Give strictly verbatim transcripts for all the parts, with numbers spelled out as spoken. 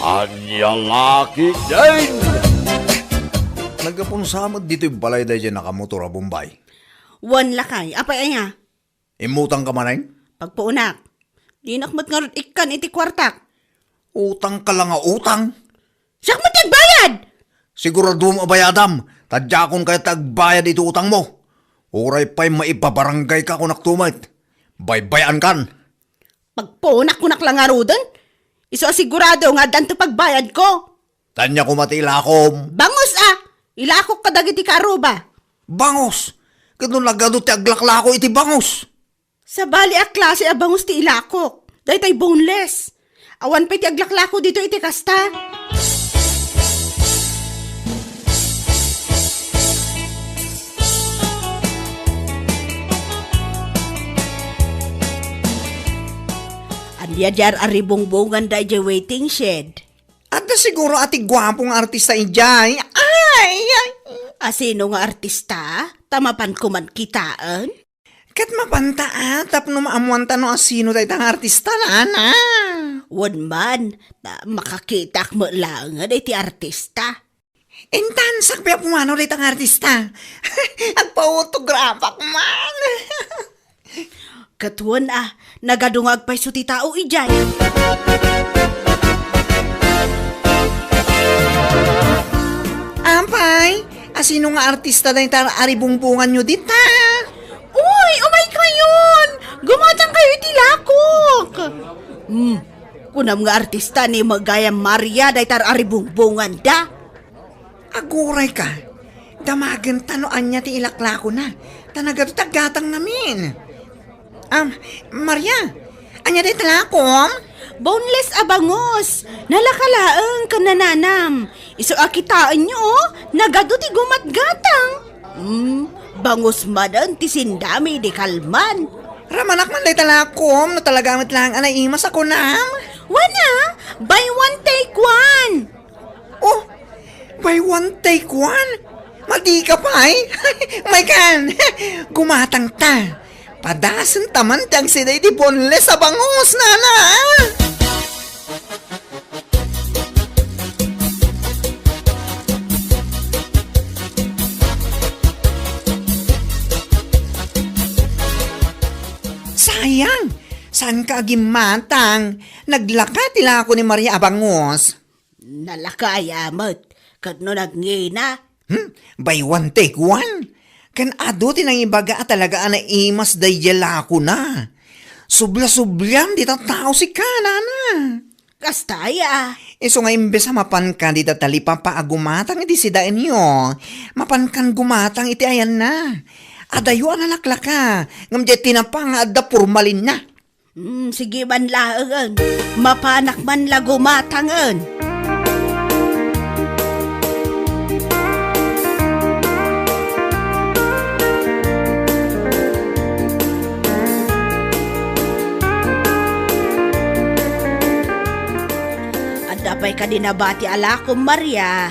Ania la ketdin? Naggapunsa met ditoy balay daydiay nakamotor a Bombay. Wen lakay, apay aya? Immutang ka manen? Pagpuonak. Dinak met ngarud ikkan iti kuartak. Utang ka la nga utang. Siak met ti agbayad! Siguraduem a bayadam, ta diakon kayat ti agbayad iti utangmo. Uray pay maipabarangay ka, kunak to met. Baybay-ankan. Pagpuonak, kunak la ngaruden. Isu a sigurado nga addan ti pagbayadko. Ania koma ti ilakom? Bangus a! Ilakok kadagiti kaaruba. Bangus? Ket no nagadu ti aglaklako iti bangus? Sabali a klase a bangus ti ilakok. Daytay boneless. Awan pay ti aglaklako dito iti kasta. Ania diay ar-aribungbongan daydiay waiting shed? Adda siguro a ti guapo nga artista idiay. Ay, ay. A sino nga artista? Ta mapanko man kitaen? Ket mapanta a, tapno maammoanta no asino dayta nga artista, nana. Wen man, ta makakitak met laengen iti artista. Intan, sakbay a pumanaw dayta nga artista. Agpa-autograph-ak man. Ket wen a, nagadu nga agpayso ti tao idiay. Apay, asino nga artista dayta ar-aribungbonganyo dita? Uy, umaykayon! Gumatangkayo iti lakok! Hmm, kunam nga artista ni Magayam Maria dayta ar-aribungbonganda. Agurayka, damagenta no ania ti ilaklakona, ta nagadu ti aggatang ngamin. Am, Maria, ania dayta lakom? Boneless a bangus. Nalaka laeng ken nananam. Isu a kitaenyo, oh, nagadu ti gumatgatang. Hmm, bangus manen ti sendami idi kalman. Ramanak man dayta lakom, no talaga met laeng a naimas a kunam. Wen a, buy one take one. Oh, buy one take one? Madika pay? Maykan, gumatangta. Padasenta man ti agsida iti boneless a bangus, nana. Sayang, saanka a gimmatang. Naglaka ti lako ni Maria a bangus. Nalaka aya met, ket no nagngina. Hmm? Buy one, take one? Ken adu ti nangibaga a talaga a naimas daydiay lakona. Subla-subliam dita tao sika, nana. Kasta aya. Isu nga imbes a mapanka dita talipapa a gumatang iti sidaenyo, mapankan gumatang iti ayanna. Adayo a nalaklaka, ngem diay tinapa nga adda pormalinna. Hmm, sige man laengen. Mapanak man la gumatangen. Adda pay kadi nabati a lakom, Maria?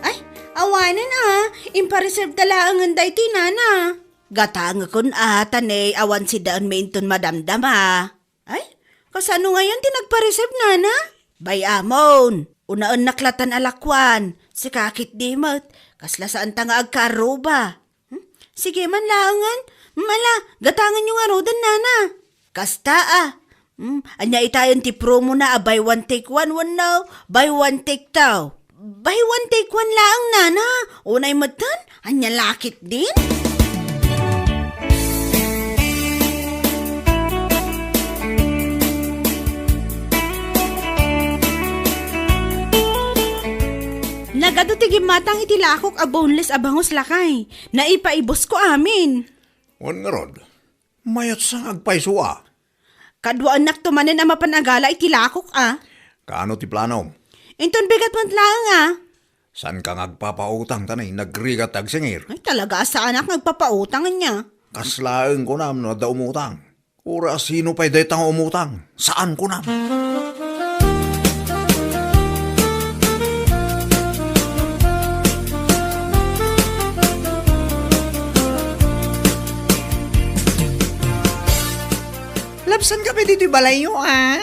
Ay, awanen a. Impareserve ta laengen daytoy, nana. Gatangekon a, ta ne, awan sidaenmi inton madamdama. Ay, kasano ngayon ti nagpareserve, nana? Bay-amon, unaennak latan a lakuan. Sika ketdi met, kasla saanta nga agkaruba. Hmm? Sige man laengen. Hmm, ala, gatangenyo ngaruden, nana. Kasta a. Hmm, ania itayen ti promo na a buy one take one wenno buy one take two? Buy one take one laeng, nana. Unay metten, ania la ketdin? Nagadu ti gimmatang iti lakok a boneless a bangus, lakay. Naipaibusko amin. Wen ngarud, mayatsa nga agpayso a. Kaduaennakto manen a mapan agala iti lakok a. Kaano ti planom? Inton bigat met laeng a. Saanka nga agpapautang ta nay nagrigat ti agsingir? Ay, talaga a saanak nga agpapautang ania. Kas laeng kunam no adda umutang. Uray a sino pay dayta nga umutang? Saan kunam? Labsanka pay ditoy balayyo a?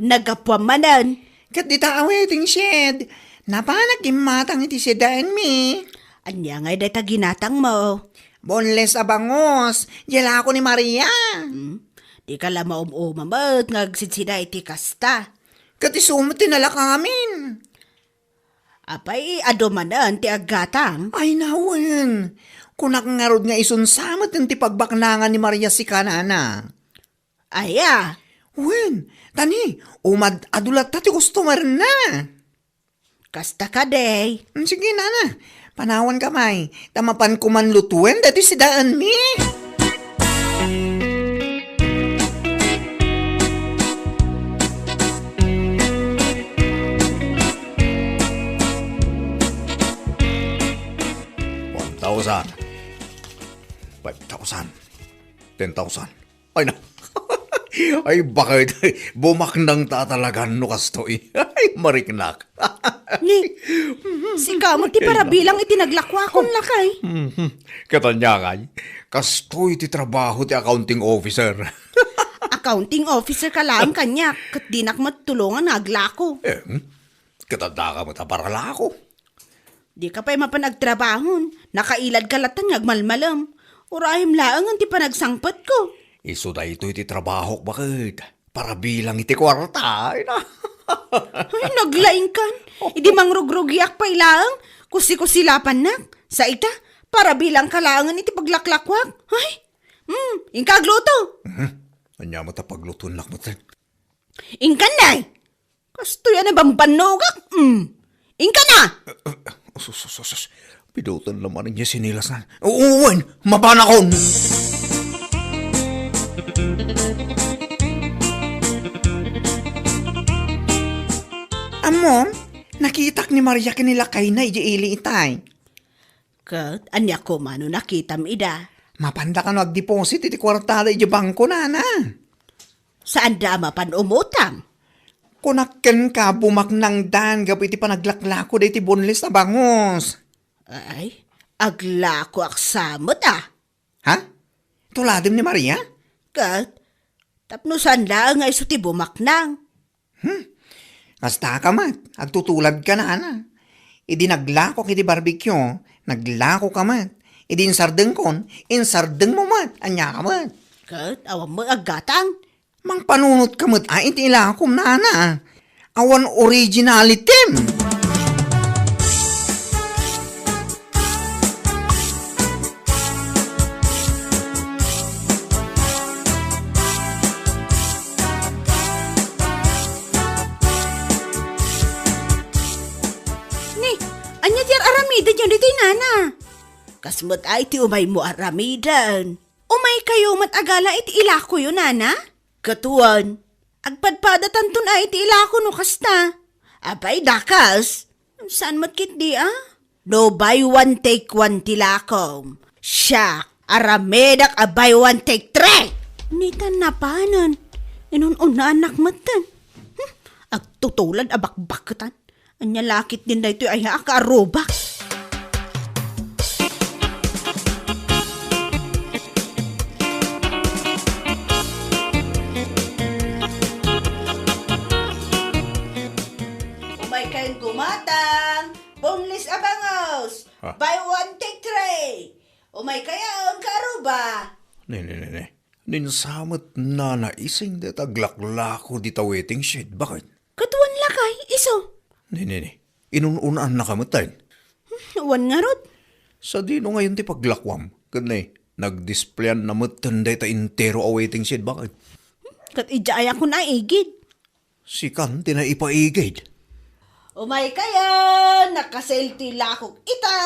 Naggapuam manen. Ket dita a waiting shed, napanak gimmatang iti sedaenmi. Ania ngay dayta ginatangmo? Boneless a bangus, diay lako ni Maria. Hmm? Dika la maum-uma met nga agsidsida iti kasta. Ket isu met ti nalakamin. Apay, adu manen ti aggatang? Ay, nawen. Kunak ngarud nga isun sa met ti pagbaknangan ni Maria sika, nana. Aya? Wen, tani, umad-adu latta ti customer-na. Kasta kadi. Mm, sige, nana. Panawanka pay, ta mapanko man lutuen daytoy sedaenmi. One thousand. Five thousand. Ten thousand. Ay, na. Ay, bakit? Bumaknang ta talaga no kastoy. Ay, mariknak. Ni, sika met ti parabilang iti naglakuakon, lakay. Mhm. Ket ania ngay, kastoy ti trabaho ti accounting officer. Accounting officer ka laeng kaniak, ket dinak met tulongan nga aglako. Eh, hmm? Ket addaka met a paralako. Dika pay mapan agtrabahon, nakailadka latta nga agmalmalem. Urayem laengen ti panagsangpetko. Isu daytoy ti trabahok, baket. Parabilang iti kuarta, ay na. Ay, naglaingkan. Idi mangrugrugiak pay laeng, kusi-kusilapannak. Sa ita, parabilangka laengen iti paglaklakuak. Ay, hmm, inka agluto. Mhm. Ania met a paglutoennak met? Inkan, nay! Kastoy a nabambannogak, mm. Inka na! Sus, sus, sus, sus. Pidoten la manen diay sinilasna. Wen, mapanakon! Ammom, nakitak ni Maria ken ni lakayna idiay ili itay. Ket ania koma no nakitam ida? Mapanda kano agdeposit iti kuartada idiay bangko, nana. Saanda a mapan umutang? Kunak kenka, bumaknangdan gapu iti panaglaklako daytoy boneless a bangus. Ay, aglakoak sa met a. Ha? Tuladem ni Maria? Ket, tapno saan laeng nga isu ti bumaknang. Hmm? Kasta ka met, agtutulad ka, nana. Idi naglakok iti barbecue, naglako ka met. Idi insardengkon, insardengmo met. Ania ka met? Ket, awan met aggatang. Mangpanunot ka met a iti ilakom, nana. Awan originality. Ni, ania ti ar-aramidenyo ditoy, nana? Kas met ay ti umaymo ar-aramiden. Umaykayo met a gala iti ilakoyo, nana? Ket wen, agpadpadatanton a iti ilako no kasta. Apay, dakas? Saan met ketdi a? No buy one take one ti lakom, siak, aramidek a buy one take three! Nitan napanen, inun-unaannak metten. Hmm, agtutulad a bakbakketan. Ania la ketdin daytoy a yaak a arubak? Umaykayon gumatang, boneless a bangus. Ah. Buy one, take three. Umaykayon, kaaruba. Ne, ne, ne, ne. Ninsamet nanaising dayta aglaklako dita waiting shed, baket? Ket wen lakay, isu. Ne, ne, ne. Inun-unaannaka metten. Hmm, wen ngarud. Sadino ngayon ti paglakuam? Ket ne, nagdisplayan na metten dayta intero a waiting shed, baket? Hmm, ket idiay a kun a igid. Sikan ti naipaigid. Umaykayon, nakasil ti lakok ita.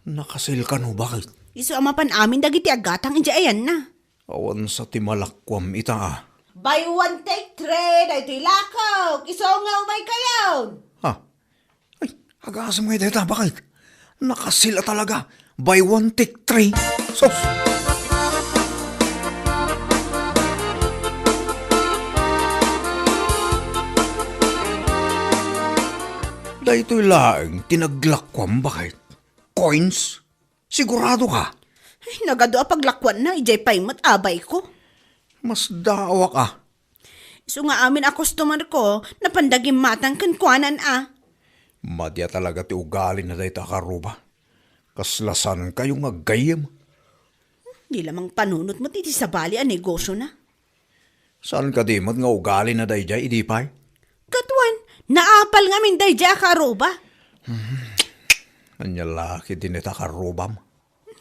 Nakasil kano, baket? Isu a mapan amin dagiti aggatang idiay ayanna. Awan sa ti malakuam ita a. Buy one, take three, daytoy lakok. Isu nga umaykayon. Ha? Ay, agasem ngay dayta, baket? Nakasil a talaga. Buy one, take three. Sus! Daytoy laeng ti naglakuam, baket? Coins? Sigurado ka? Ay, nagadu a paglakuanna, idiay pay met abayko. Masdaawak a. Isu nga amin a customer ko, napanda gimmatang kenkuanan a. Madi a talaga ti ugalina dayta a karuba. Kasla saan kayo nga aggayyem? Di lamang panunot met iti sabali a negosyo na. Saan kadi met nga ugalina daydiay idi pay? Ket wen, naapal ngamin daydiay a karuba. Ania la ketdi dayta a karubam?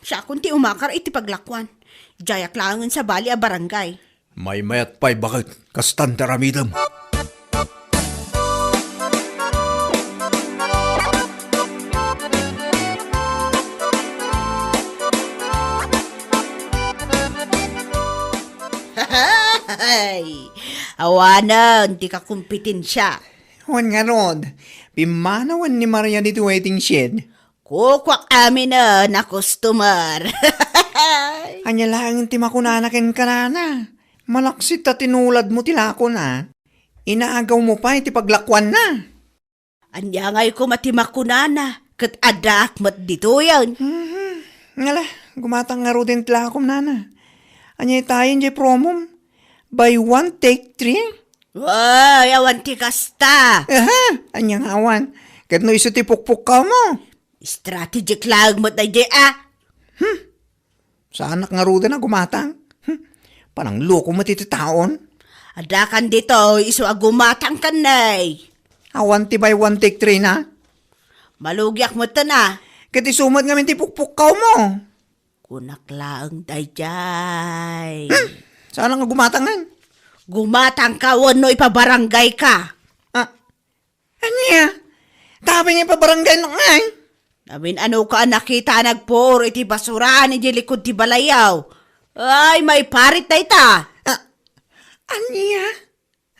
Siakon ti umakar iti paglakuan. Diayak laengen sabali a barangay. Maymayat pay baket, kastan ti aramidem. Hay! Awanen ti kakompetensia. Wen ngarud, pimmanawen ni Maria ditoy waiting shed. Kukuak aminen a customer. Ania laeng ti makunana kenka, nana? Malaksid ta tinuladmo ti lakona. Inagawmo pay ti paglakuanna. Ania ngay koma ti makunana, ket addaak met ditoyen. Mhm. Ngala, gumatang ngaruden ti lakom, nana. Ania itayen diay promom? Buy one, take three? Ay, awan ti kasta. Aha, ania nga awan? Ket no isu ti pukpukkawmo? Strategic laeng met daydiay a. Hmm. Saanak ngaruden a gumatang? Hmm. Panangloko met iti taon. Addakan ditoy isu a gumatang ken nay. Awan ti buy one take three na? Malugiak metten a. Ket isu met ngamin ti pukpukkawmo. Kunak laeng daydiay. Hmm. Saanak nga gumatang ngarud? Gumatangka wenno ipabaranggayka? Ah, ania? Tapay nga ipabaranggayak ngay? Amin-anoka a nakita a nagpuor iti basurahan iti likud ti balayyo. Ay, maiparit dayta. Ah, ania?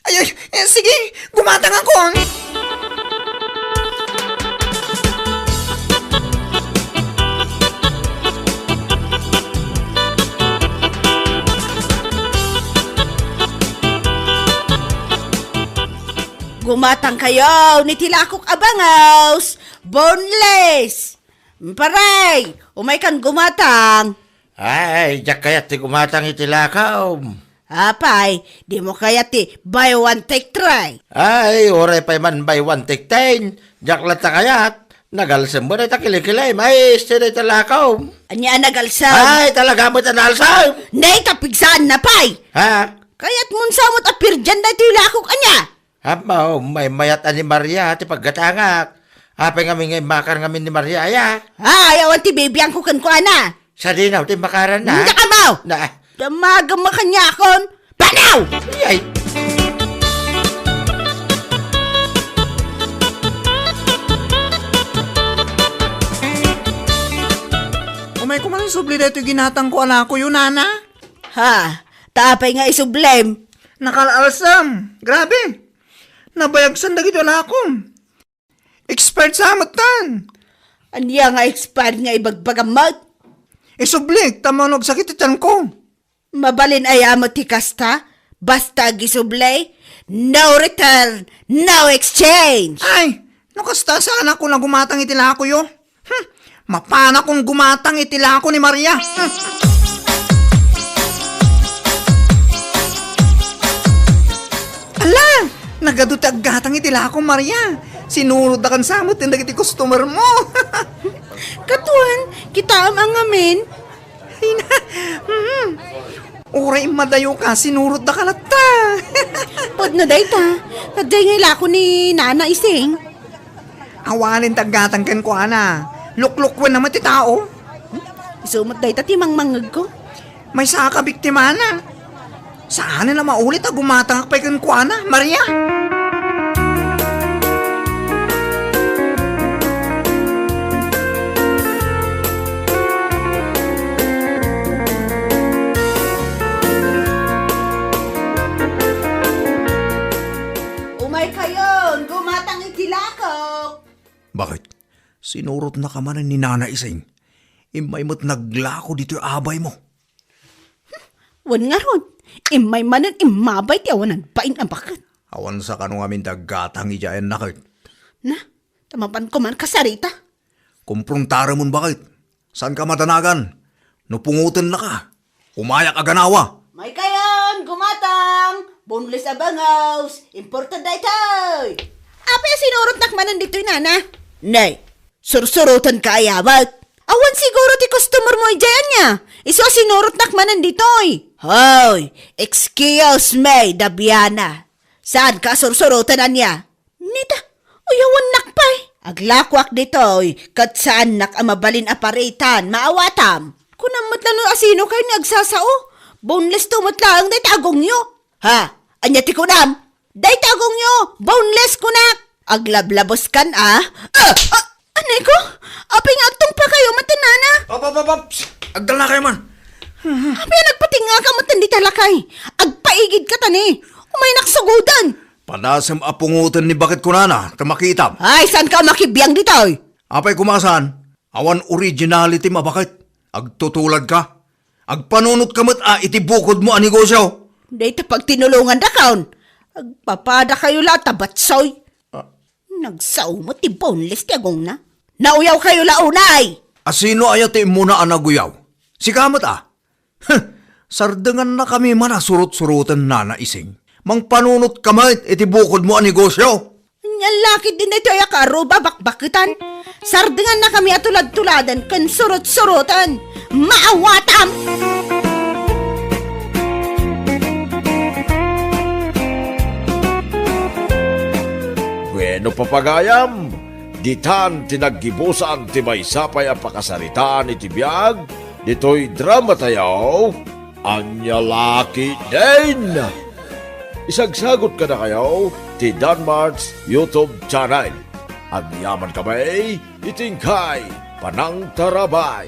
Ay, ay, eh, sige, gumatangakon. Gumatangkayon iti lakok a bangaws, boneless. Paray, umaykan gumatang. Ay, diak kayat ti gumatang iti lakaw. Apay, dimo kayat ti buy one take three? Ay, uray pay man buy one take ten. Diak latta kayat. Nagalsem met dayta kilikili. Ay, isu dayta lakaw. Ania a nagalsem? Ay, talaga met a naalsem. Nay, tapigsaanna pay. Ha? Kayatmon sa met a pirdian daytoy lakok, ania? Apo, maymayat a ni Maria ti paggatangak. Apay ngamin nga immakar ngamin ni Maria, aya? Ay, awan ti bibiangko kenkuana. Sadino ti immakaranna? Dakabaw! Na. Damagem a kaniakon. Panaw! Ay! Umayko man isubli daytoy ginatangko a lakoyo, nana. Ha? Ta apay nga isublem? Nakaal-alsem. Grabe. Nabayagsen dagiti lakom. Expired sa met tan. Ania nga expired nga ibagbagam met? Isublik, ta mano agsakit ti tianko. Mabalin aya met ti kasta? Basta agisubli, no return, no exchange. Ay, no kasta, saanakon a gumatang iti lakoyo. Hmm, mapanakon gumatang iti lako ni Maria. Hmm. Ala, nagadu ti aggatang iti lako, Maria. Sinurotdakan sa met dagiti customer mo. Katawan, kitaem a ngamin. Ay na, hmm. Uray immadayoka, sinurotdaka latta. Pudno dayta, ta diay nga ilako ni Nana Ising. Awanen ti aggatang kenkuana. Luklukwenna met ti tao. Isu met dayta ti mangmangngegko. Maysa a kabiktimana. Saanen a maulit a gumatangak pay kenkuana, Maria. Umaykayon, gumatang iti lakok. Bakit? Sinurotnaka manen ni Nana Ising. Immay met naglako ditoy abaymo. Wen ngarud, immay manen immabay ti awanan bain a baket. Awan sa kano ngamin ti aggatang idiay ayanna ket. Na, ta mapanko man kasarita. Kumprontaremon baket. Saanka madanagan. No pungotennaka, umayak a ganawa. Maykayon, gumatang! Boneless a bangus, imported daytoy. Apay a sinurotnak manen ditoy, nana? Nay, sursurotenka aya met? Awan siguro ti customer mo idiay ania. Isu a sinurotnak manen ditoy. Hoy, excuse me, Daviana. Saanka a sursuroten ania? Nita, uyawennak pay. Aglakoak ditoy, ket saannak a mabalin a paritan, maawatam. Kunam met la no asino kayo ni agsasao. Boneless to met laeng dayta agongyo. Ha? Ania ti kunam? Dayta agongyo, boneless kunak. Aglablaboskan a. Ah! Ah! Anay ko, apay nga agtungpa kayo, maten nana? Up, up, up, up! Agdalna kayo man! Apay nga nagpatingngaka met dita lakay? Agpaigidka ta ni. Umaynak sugoden. Padasem a pungoten ni baket kunana, ta makitam. Ay, saanka a makibiang ditoy? Apay kumasan, awan originality a baket. Agtutuladka. Agpanunotka met a iti bukodmo a negosyo. Dayta pagtinulongandakon. Agpapada kayo la, tabatsoy. Ah. Nagsao met ti boneless ti agongna. Nauyaw kayo la unay! Asino aya ti immuna a naguyaw? Sika met a? Huh! Sardengannakami man a surot-suroten, Nana Ising. Mangpanunotka met iti bukodmo a negosyo. Ania la ketdin daytoy a kaaro, babakbaketan? Sardengannakami a tulad-tuladen ken surot-suroten. Maawatam! Bueno, papagayam, ditan ti naggibusan ti maysa pay a pakasaritaan iti biag ditoy dramatayo, Ania La Ketdin. Isagsagot kadakayo ti Danmart's YouTube channel. Agyamankami iti inkay panangtarabay.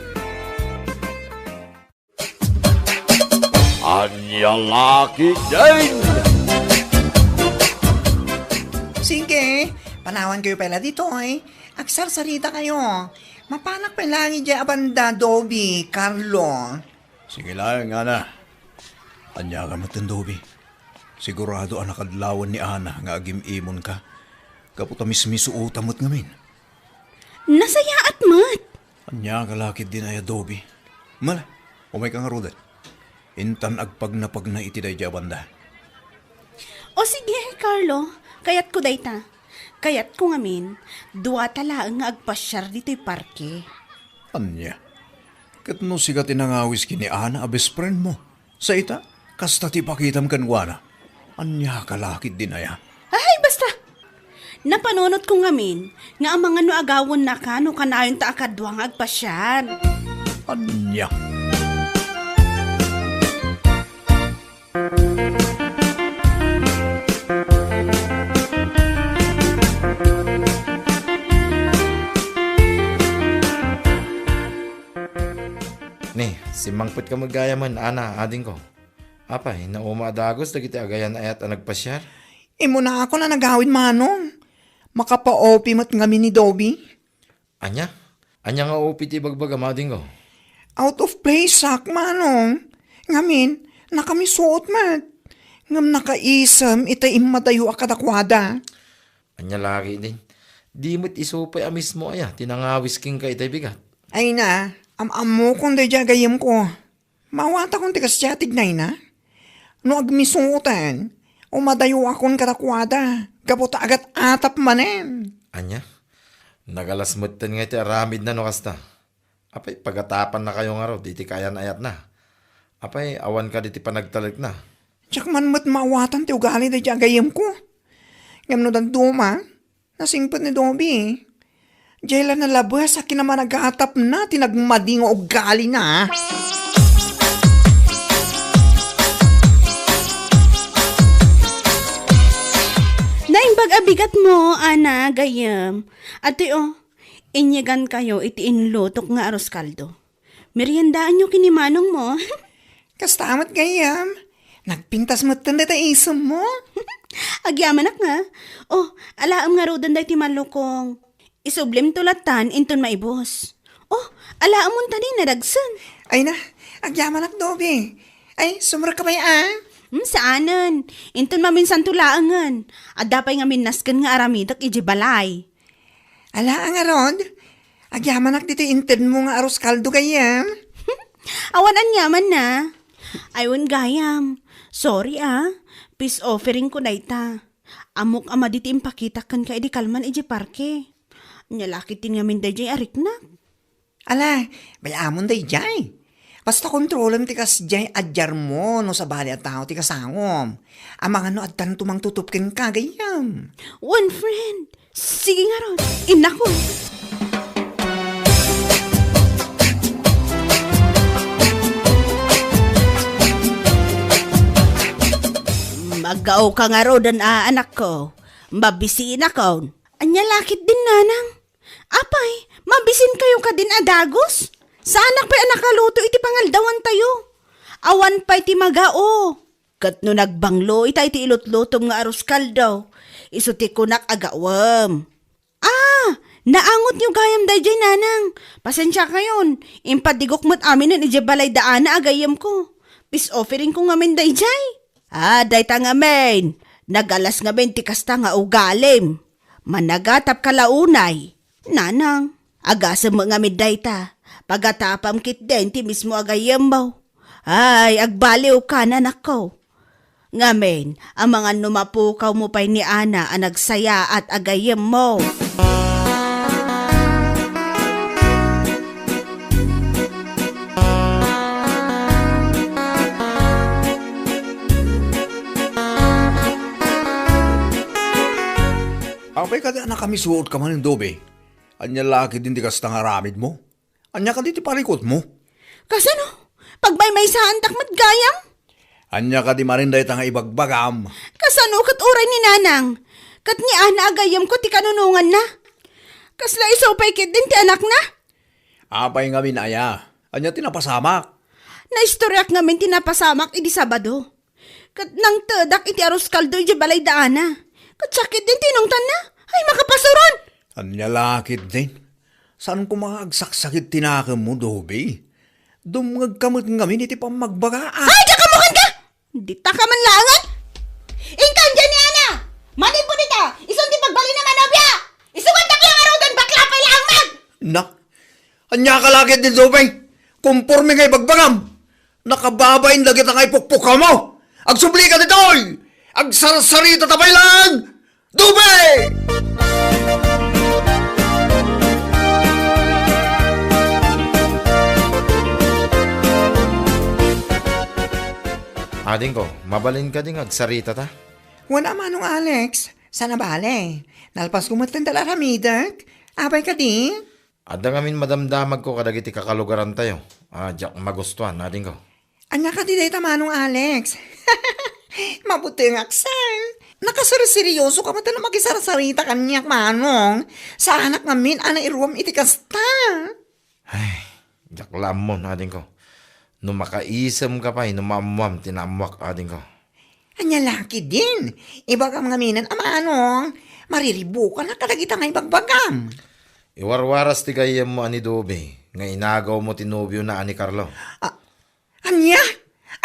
Ania La Ketdin. Sige, panawankayo pay la ditoy. Agsarsarita kayo. Mapanak pay laeng idiay a banda, Dobi, Carlo. Sige laeng, Ana. Ania ka met, Dobi? Sigurado a nakadlawan ni Ana nga agim-imonka. Gapu ta mismisuotam met ngamin. Nasayaat met. Ania ka la ketdin aya, Dobi? Mala, umayka ngaruden. Intan agpagnapagna iti daydiay a banda. O sige, Carlo, kayatko dayta. Kayatko ngamin, duata laeng nga agpasiar ditoy parke. Ania? Ket no sika ti nangawis ken ni Ana a best friend mo, sa ita, kasta ti ipakitam kenkuana. Ania ka la ketdin aya? Ay, basta! Napanunotko ngamin nga amangan no agawennaka no kanayonta a kadua nga agpasiar. Ania? Ni, simmangpetka met gayamen, Ana, adingko. Apay, nauma a dagus dagiti agayan-ayat a nagpasiar? Immunaakon a nagawid, Manong. Makapa-O P met ngamin ni Dobi. Ania? Ania nga O P ti ibagbagam, adingko? Out of place, sak, Manong. Ngamin, nakamisuot met. Ngem nakaisem ita immadayo a kadakuada. Ania la ketdin? Di met isu pay a mismo aya ti nangawis kenka itay bigat? Ay na, am-ammokon daydiay a gayyemko. Maawatakon ti kasdiay a tignayna. No agmisuoten, umadayoakon kadakuada, gapu ta agat-atap manen. Ania? Nagalas metten nga iti aramidna no kasta. Apay, pagatapannakayo ngarud iti kaayan-ayatna? Apay, awan kadi ti panagtalekna? Diak man met maawatan ti ugali daydiay a gayyemko. Ngem no dadduma, nasingpet ni Dobi. Diay la nalabes a kinamanagatapna ti nagmadi nga ugalina. Naimbag a bigatmo, Ana, gayyem. Adtoy, o, inyegankayo iti inlutok nga arroz caldo. Meriendaanyo ken ni manongmo. Kasta met gayyem. Nagpintas metten dayta isemmo. Agyamanak nga. O, alaem ngaruden daytoy malukong. Isublimto lattan inton maibus. O, alaem unta ni nadagsen. Ay na, agyamanak, Dobi. Ay, sumrekka pay a? Hmm, saanen. Inton maminsanto laengen. Adda pay ngamin nasken nga aramidek idiay balay. Ala, ngarud, agyamanak ditoy intedmo nga arroz caldo gayyem. Awan aniamanna. Ay, wen gayam. Sorry, a. Peace offeringko dayta. Ammok a madi ti impakitak kenka idi kalman idiay parke. Ania la ketdin ngamin daydiay a riknak? Ala, bay-amon daydiay. Basta kontrolem ti kasdiay, adiarmo no sabali a tao ti kasangom. Amangan no addanto mangtutup kenka, gayyem. Wen, friend. Sige ngarud, innakon. Maggaoka ngaruden a, anakko. Mabisiinakon. Ania la ketdin, nanang? Apay, mabisinkayo kadin a dagus? Saanak pay a nakaluto iti pangaldawantayo. Awan pay ti magao. Ket no nagbanglo itay ti ilutlutom nga arroz caldo, isu ti kunak a gaawem. Ah, naangotyo gayam daydiay, nanang. Pasensiakayon, impadigok met aminen idiay balay da Ana a gayyemko. Peace offeringko ngamin daydiay. Ah, dayta ngamin. Nagalas ngamin ti kasta nga ugalim. Managatapka la unay. Nanang, agasem met ngamin dayta. Pagatapam ketdin ti mismo a gayyemmo. Ay, agbaliwka, anakko. Ngamin, amangan no mapukawmo pay ni Ana a nagsayaat a gayyemmo. Apay kadi a nakamisuotka manen, Dobe? Ania la ketdin ti kasta nga aramidmo? Ania kadi ti parikutmo? Kasano? Pagmaymaysaantak met gayam? Ania kadi manen dayta nga ibagbagam? Kasano ket uray ni Nanang? Ket ni Ana a gayyemko ti kanunonganna. Kasla isu pay ketdin ti anakna? Apay ngamin aya? Ania ti napasamak? Naistoriak ngamin ti napasamak idi Sabado. Ket nangtedak iti arroz caldo idiay balay da Ana. Ket siak ketdin ti inungtanna. Ay, makapasuron! Ania la ketdin? Saan koma nga agsaksakit ti nakemmo, Dobe? Dumngegka met ngamin iti pammagbaga. Ay, diak ammo kenka! Dita ka man laengen! Inkan diay ni Ana! Manipud ita! Isun ti pagbalin a manobia! Isugatdak la ngaruden, bakla pay laeng met! Na, ania ka la ketdin, Dobe? Komporme nga ibagbagam! Nakababain dagita nga ipukpukawmo! Agsublika ditoy! Agsarsaritata pay laeng! Dobe! Adingko, mabalin kadi nga agsaritata? Wen a, Manong Alex, saan a bale. Nalpasko met laeng ti aramidek. Apay kadi? Adda ngamin madamdamagko kadagiti kakalugarantayo a diak magustuan, adingko. Ania kadi dayta, Manong Alex? Mabutengak, sir. Nakaserseryosoka met no makisarsarita kaniak, Manong. Saanak ngamin a nairuam iti kasta. Ay, diak la ammon, adingko. No makaisemka pay no maammoam ti naammoak, adingko. Ania la ketdin? Ibagam ngaminen a, Manong, mariribukanak kadagita nga ibagbagam. Iwarwaras ti gayyemmo a ni Dobe nga inagawmo ti nobiona a ni Carlo. A-, ania?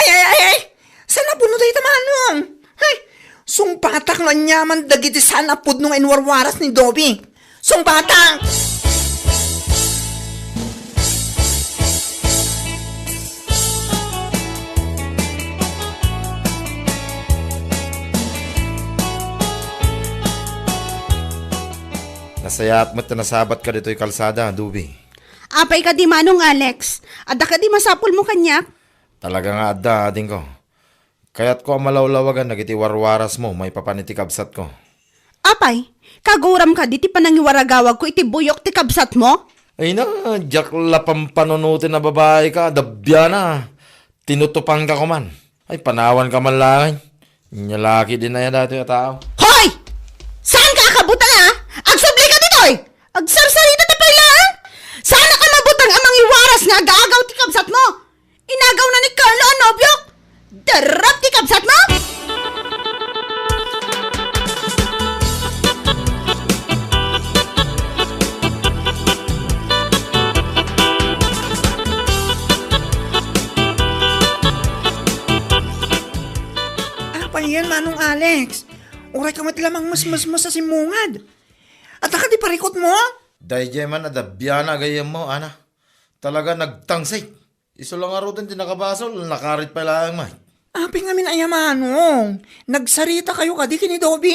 Ay, ay, ay, ay! Saan a pudno dayta, Manong? Ay, sungbatak no aniaman dagiti saan a pudno nga inwarwaras ni Dobe. Sungbatak! Nasayaat met ta nasabatka ditoy kalsada, Dobe. Apay kadi, Manong Alex? Adda kadi masapulmo kaniak? Talaga nga adda, adingko. Kayatko a malawlawagan dagiti warwarasmo maipapan iti kabsatko. Apay, kaguram kadi ti panangiwaragawagko iti buyok ti kabsatmo? Ay na, diak la pampanunoten a babaika, adda biana. Tinutupanka koman. Ay, panawanka man laeng. Ania la ketdin aya datoy a tao? Hoy! Saanka a kabutang, a? Agsubli ka ditoy! Agsarsaritata pay laeng! Saanak a mabutang a mangiwaras nga agaagaw ti kabsatmo! Inagawna ni Carlo a nobiok! Darrap ti kabsatmo! Apay yan, Manong Alex? Uray ka met la mangmesmesmes a simmungad. Adda kadi parikutmo? Daydiay man a dabbia na gayyemmo, Ana. Talaga nagtangsik. Isu la ngaruden ti nakabasol, nakarit pay laeng met. Apay ngamin aya, Manong? Nagsaritakayo kadi ken ni Dobe?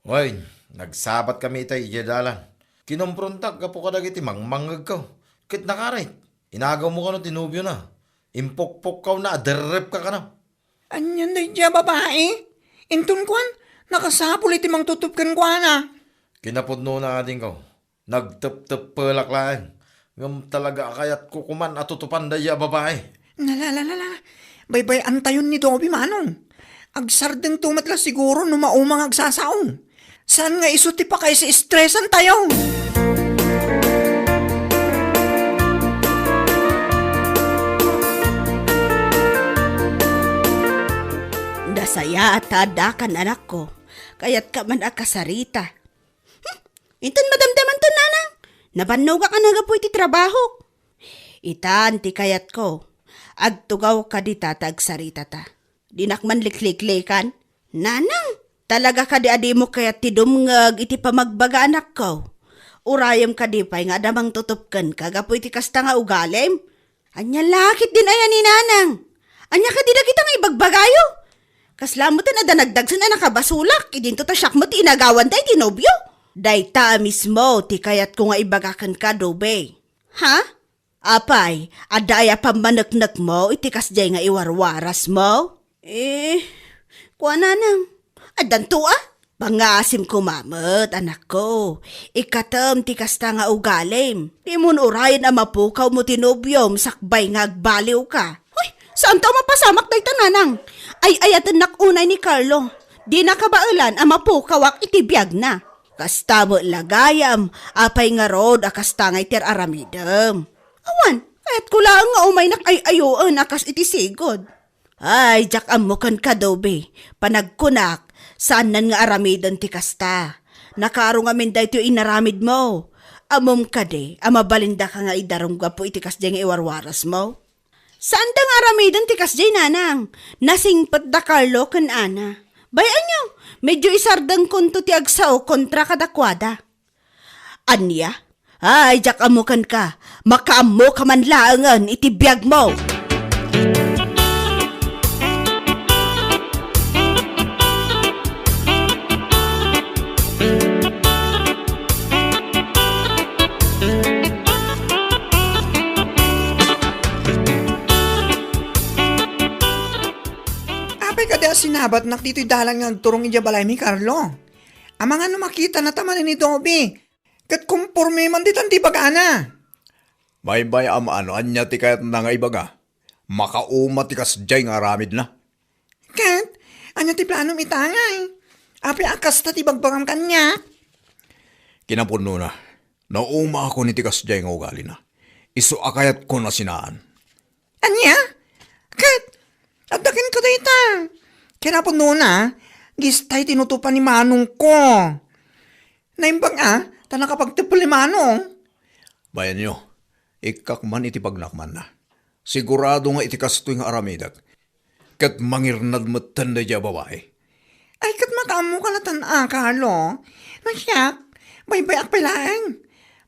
Wen, nagsabatkami itay idiay dalan. Kinomprontak gapu kadagiti mangmangngegko. Ket nakarit, inagawmo kano ti nobiona. Impukpukkawna a derrepka kano. Anian daydiay a babai? Inton kuan, nakasapul iti mangtutup kenkuana. Kinapudnona, adingko. Nagtepteppelak laeng. Ngem talaga a kayatko koman a tutupan daydiay a babai. Nalalalala. Baybay-antayon ni Dobe, Manong. Agsardengto met la siguro no mauma nga agsasao. Saan nga isu ti pakaisi-estresantayo? Nasayaat ta addakan, anakko. Kayatka man a kasarita. Hmm, inton madamdamanto, nanang, nabannogak a nagapu iti trabahok. Itan ti kayatko. Agtugawka dita ta agsaritata. Dinak man likliklikan. Nanang, talaga kadi a dimo kayat ti dumngeg iti pamagbaga, anakko? Urayem kadi pay nga adda mangtutup kenka gapu iti kasta nga ugalim? Ania la ketdin aya ni nanang? Ania kadi dagita nga ibagbagayo? Kasla metten adda nagdagsen a nakabasolak, idinto ta siak met ti inagawanda iti nobio. Dayta a mismo ti kayatko nga ibaga kenka, Dobe. Ha? Apay, adda aya pammaneknekmo iti kasdiay nga iwarwarasmo? Eh, kua, nanang, addanto a. Pangngasim koma met, anakko. Ikkatem ti kasta nga ugalim. Dimon urayen a mapukawmo ti nobiom sakbay nga agbaliwka. Hoy, saanto a mapasamak dayta, nanang. Ay-ayatennak unay ni Carlo. Dina kabaelan a mapukawak iti biagna. Kasta met la gayam, apay ngarud a kasta nga iti ar-aramidem? Awan, kayatko laeng nga umaynak ay-ayoen a kas iti sigud. Ay, diak ammo kenka, Dobe. Panagkunak, saannan nga aramiden ti kasta. Nakaro ngamin daytoy inaramidmo. Ammom kadi a mabalindaka nga idarum gapu iti kasdiay nga iwarwarasmo? Saanta nga aramiden ti kasdiay, nanang. Nasingpet da Carlo ken Ana. Bay-anyo, medyo isardengkonto ti agsao kontra kadakuada. Ania? Ay, diak ammo kenka. Makaammoka man laengen iti biagmo. Apay kadi a sinabatnak ditoy dalan nga agturong idiay balaymi, Carlo? Amangan no makitanata manen ni Dobe. Ket komporme man ditan ti ibagana. Baybay-am a no ania ti kayatna nga ibaga. Makauma ti kasdiay nga aramidna. Ket, ania ti planom ita, ngay? Apay a kasta ti ibagbagam kaniak? Kinapudnona, naumaakon iti kasdiay nga ugalina. Isu a kayatko a sinaan. Ania? Ket, adda kenka dayta. Kinapudnona, distay tinutupan ni manongko. Naimbag a, ta nakapagteppel ni manong. Bayanyo, ikkak man iti pagnakmanna. Sigurado nga iti kastoy nga aramidek, ket mangirnad metten daydiay a babai. Ay, ket makaammoka laeng a, Carlo. No siak, baybay-ak pay laeng.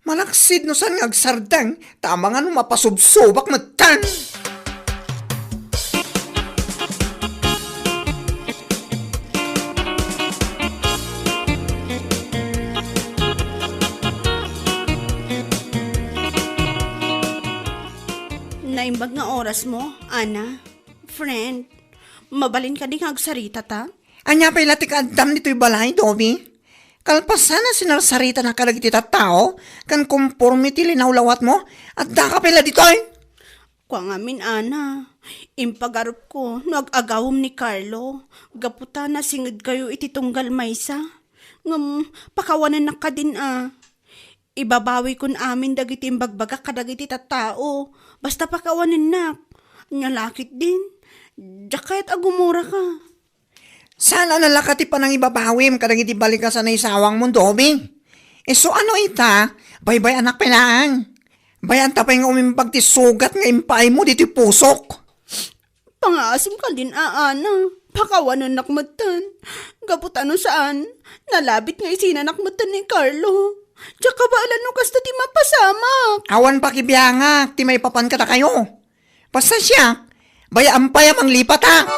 Malaksid no saan nga agsardeng, ta amangan no mapasubsobak metten. Naimbag nga orasmo, Ana. Friend, mabalin kadi nga agsaritata? Ania pay la ti kaaddam ditoy balay, Dobe? Kalpasan a sinarsaritana kadagiti tattao, ken komporme ti linawlawatmo, addaka pay la ditoy? Kua ngamin, Ana, impagarupko no ag-agawem ni Carlo, gapu ta nasingedkayo iti tunggal maysa. Ngem, pakawanennak kadin a. Ibabawikon amin dagiti imbagbagak kadagiti tattao. Basta pakawanennak. Ania la ketdin? Diak kayat a gumuraka. Saan a nalaka ti panangibabawim kadagiti balikas a naisawangmon, Dobe? Isu a no ita, baybay-anak pay laeng. Bay-anta pay nga umimbag ti sugat nga impaaymo ditoy pusok. Pangaasim kadin a, Ana. Pakawanennak metten. Gapu ta no saan, nalabit nga isinanak metten ni Carlo. Diak kabaelan no kasta ti mapasamak. Awan pakibiangak ti maipapan kadakayo. Basta siak, bay-am pay a manglipata.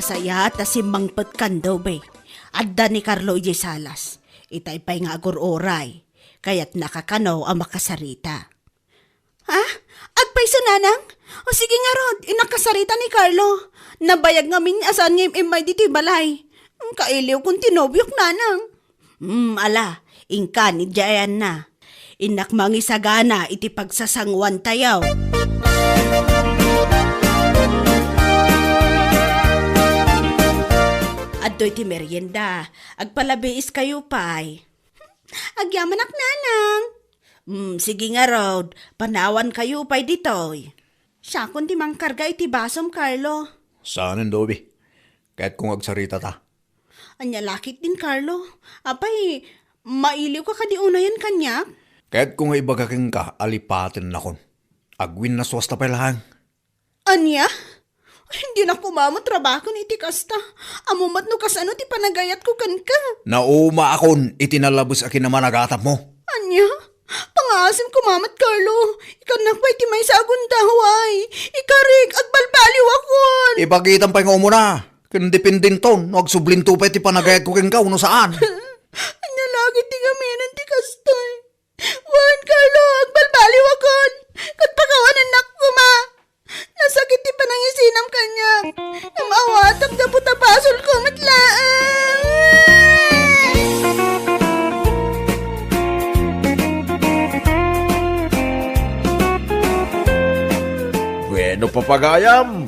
Sayaat a simmangpetkan, Dobe. Adda ni Carlo idiay salas. Itay pay nga agur-uray. Kayatnaka kano a makasarita. Ha? Agpayso, nanang? O sige ngarud, innak kasarita ni Carlo. Nabayag ngamin a saan nga im-immay ditoy balay. Kailiwkon ti nobiok, nanang. Hmm, ala, inkan, idiay ayanna. Innak mangisagana iti pagsasanguantayo. Adtoy ti merienda. Agpalabiiskayo pay. Agyamanak, nanang. Hmm, sige ngarud, panawankayo pay ditoy. Siakon ti mangkarga iti basom, Carlo. Saanen, Dobe. Kayatko nga agsaritata. Ania la ketdin, Carlo? Apay, mailiwka kadi unayen kaniak? Kayatko nga ibaga kenka a lipatennakon. Agwinnaswasta pay laeng. Ania? Ay, dinak koma met rabaken iti kasta. Ammom met no kasano ti panagayatko kenka. Naumaakon iti nalabes a kinamanagtapmo. Ania? Pangngaasim koma met, Carlo. Ikannak pay ti maysa a gundaway. Ikarik, agbalbaliwakon. Ibagitam pay nga umuna. Ken dependento no agsublinto pay ti panagayatko kenka wenno saan. Ania la ketdi ngamin ti kastoy? Wen, Carlo, agbalbaliwakon. Ket pakawanennak koma. Nasakit ti panangisinam kaniak. Ngem awatam gapu ta basolko met laeng. Bueno, papagayam,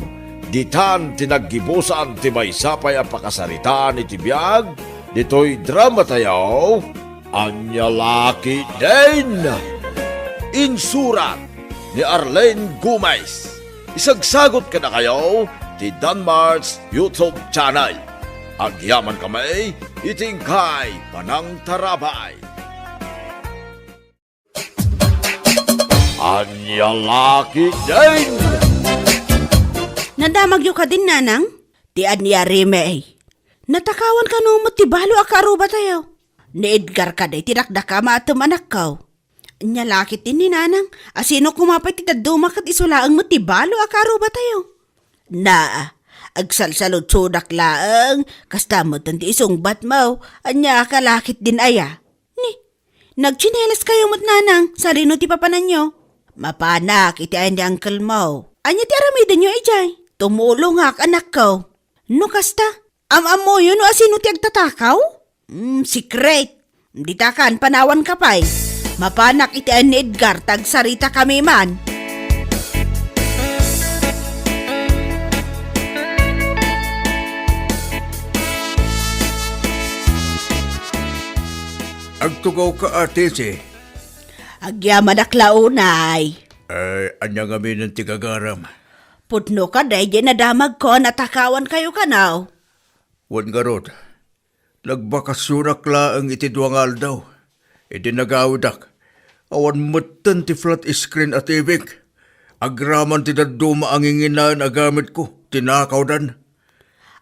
ditan ti naggibusan ti maysa pay a pakasaritaan iti biag ditoy dramatayo, Ania la ketdin. Insurat ni Arlene Gomez. Isagsagut kadakayo ti Danmar's YouTube channel. Agyamankami iti inkay panangtarabay. Ania la ketdin? Nadamagyo kadin, nanang? Ti ania, Reme? Natakawan kano met ti balo a kaarrubatayo? Ni Edgar kadi ti dakdakama a temanak ko. Ania la ketdin ni nanang, a sino koma pay ti dadduma ket isu laeng met ti balo a kaarrubatayo? Na, agsalsaludsodak laeng, kasta met ti isungbatmo, ania ka la ketdin aya? Ni, nagtsinelas kayo met, nanang, sadino ti papananyo? Mapanak iti ayan ni uncle mo. Ania ti aramidenyo idiay? Tumulongak, anakko. No kasta, am-ammoyo no asino ti agtatakaw? Mm, secret. Ditakan, panawanka pay. Mapanak iti ayan ni Edgar, ta agsaritakami man. Agtugawka, Ate Che. Agyamanak la unay. Ay, ania ngamin ti gagaram? Pudno kadi diay nadamagko a natakawan kayo kano? Wen ngarud, nagbakasionak laeng iti dua nga aldaw. Idi nagawidak, awan metten ti flat screen a T V-k. Agraman ti dadduma a nginginaen a gamitko, tinakawdan.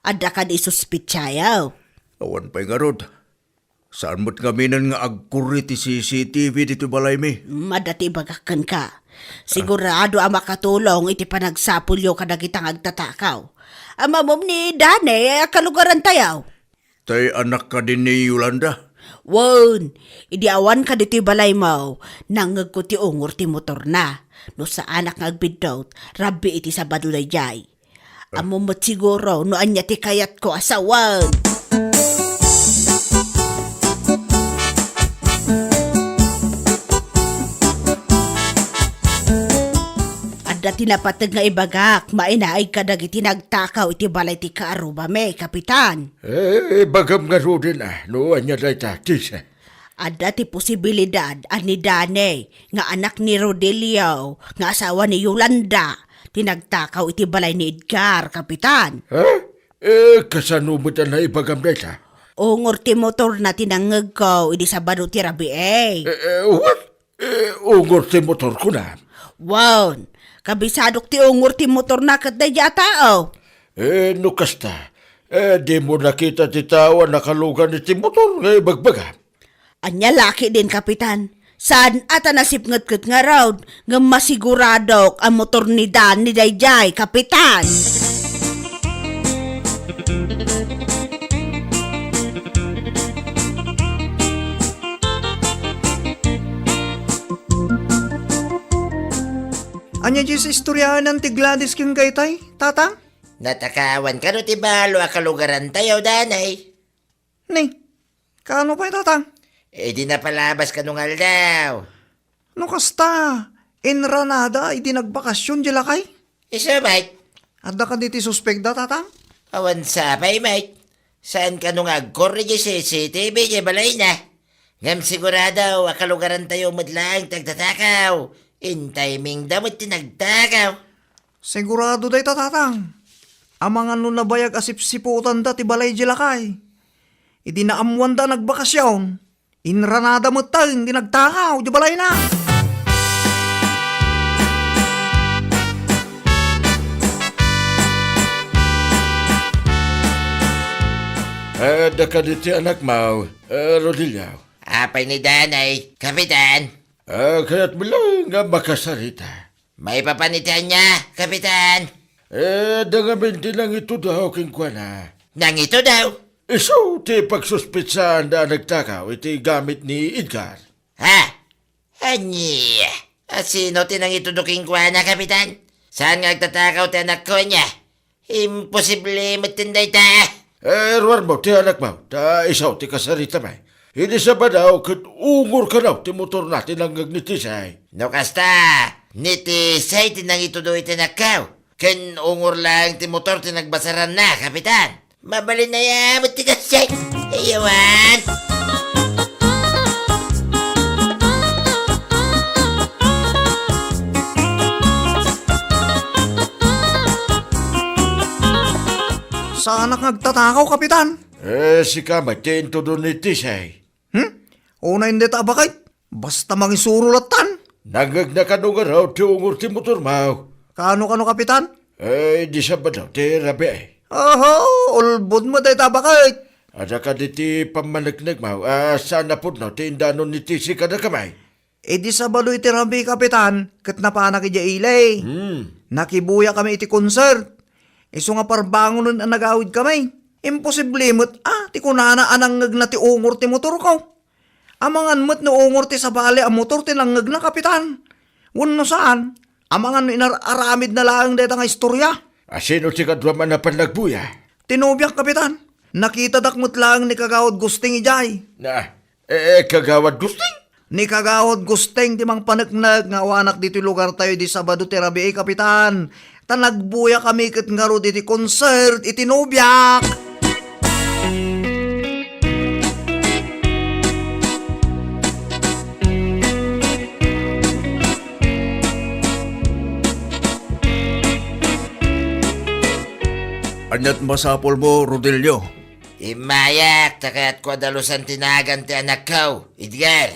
Adda kadi suspetsayo? Awan pay ngarud. Saan met ngaminen nga agkurri ti C C T V ditoy balaymi? Mm, adda ti ibagak kenka. Sigurado a makatulong iti panagsapulyo kadagita nga agtatakaw. Ammom ni Dane a kalugarantayo? Tay anak kadi ni Yolanda? Wen, idi awanka ditoy balaymo, nangngegko ti ungor ti motorna. No saanak nga agbiddut, rabbi iti Sabado daydiay. Ammom met siguro no ania ti kayatko a sawen. Adda ti napateg nga ibagak, mainaig kadagiti nagtakaw iti balay ti kaarrubami, Kapitan. Eh, ibagam ngaruden, ah, no ania dayta, Tisa. Adda ti posibilidad a ni Dane nga anak ni Rodelio nga asawa ni Yolanda ti nagtakaw iti balay ni Edgar, Kapitan. Ha? Eh, kasano met a naibagam dayta? Ungor ti motorna ti nangngegko idi Sabado ti rabii. Eh, eh, what? Eh, ungor ti motor, kunam? Wen, kabisadok ti ungor ti motorna ket daydiay a tao. Eh, no kasta, eh, dimo nakita ti tao a nakalugan iti motor nga ibagbagam? Ania la ketdin, Kapitan? Saan a ta nasipngetket ngarud, ngem masiguradok a motor ni Dane daydiay, Kapitan. Ania diay istoryaen ti Gladys ken daytay, Tatang? Natakawan kano ti balo a kalugarantayo, Danay? Ni, kaano pay, Tatang? Idi napalabas kano nga aldaw. No kasta, inranada idi nagbakasyon diay lakay? Isu met. Adda kadi ti suspekda, Tatang? Awan sapay met. Saan kano nga agkurre diay C C T V diay balayna? Ngem sigurado a kalugarantayo met laeng ti agtatakaw. Intimingda met ti nagtakaw. Sigurado dayta, Tatang. Amangan no nabayag a sipsiputanda ti balay diay lakay. Idi naammoanda a nagbakasyon, inranada metten ti nagtakaw diay balayna. Adda kadi ti anakmo, eh, Rodelio? Apay ni Danay, Kapitan? Ah, kayatmo laeng nga makasarita. Maipapan iti ania, Kapitan? Eh, adda ngamin ti nangitudo kenkuana. Nangitudo? Isu ti pagsuspetsaanda a nagtakaw iti gamit ni Edgar. Ha? Ania? A sino ti nangitudo kenkuana, Kapitan? Saan nga agtatakaw ti anakko, ania? Imposible metten dayta. Eh, ruarmo ti anakmo, ta isu ti kasaritami. Idi Sabado ket ungor kano ti motorna ti nangngeg ni Tisay. No kasta, ni Tisay ti nangitudo iti anakko. Ken ungor laeng ti motor ti nagbasaranna, Kapitan. Mabalin aya met ti kasdiay. Ayawan. Saanak nga agtatakaw, Kapitan. Eh, sika met ti intudo ni Tisay. Hmm? Unay dayta a baket. Basta mangisuro lattan. Nangngegna kano ngarud ti ungor ti motormo? Kaano, kaano, Kapitan? Eh, idi Sabado ti rabii. Oho, ulbod met dayta a baket. Adda kadi ti pammaneknekmo a saan a pudno ti indanon ni Tisay kadakami? Idi Sabado iti rabii, Kapitan, ket napanak idiay ili. Hmm. Nakibuya kami iti concert. Isu nga parbangonen a nagawid kami. Imposible met a ti kunana a nangngegna ti ungor ti motorko. Amangan met no ungor ti sabali a motor ti nangngegna, Kapitan. Wenno saan, amangan no inar-aramidna laeng dayta nga istoria. A sino ti kaduam a napan nagbuya? Ti nobiak, Kapitan. Nakitadak met laeng ni Kagawad Gusting idiay. Na, eh, eh, Kagawad Gusting? Ni Kagawad Gusting ti mangpaneknek nga awanak ditoy lugartayo idi Sabado ti rabii, Kapitan. Ta nagbuya kami ket ngarud iti concert iti nobiak. Aniat masapulmo, Rodelio? Immayak, ta kayatko a dalusan ti nagan ti anakko, Edgar.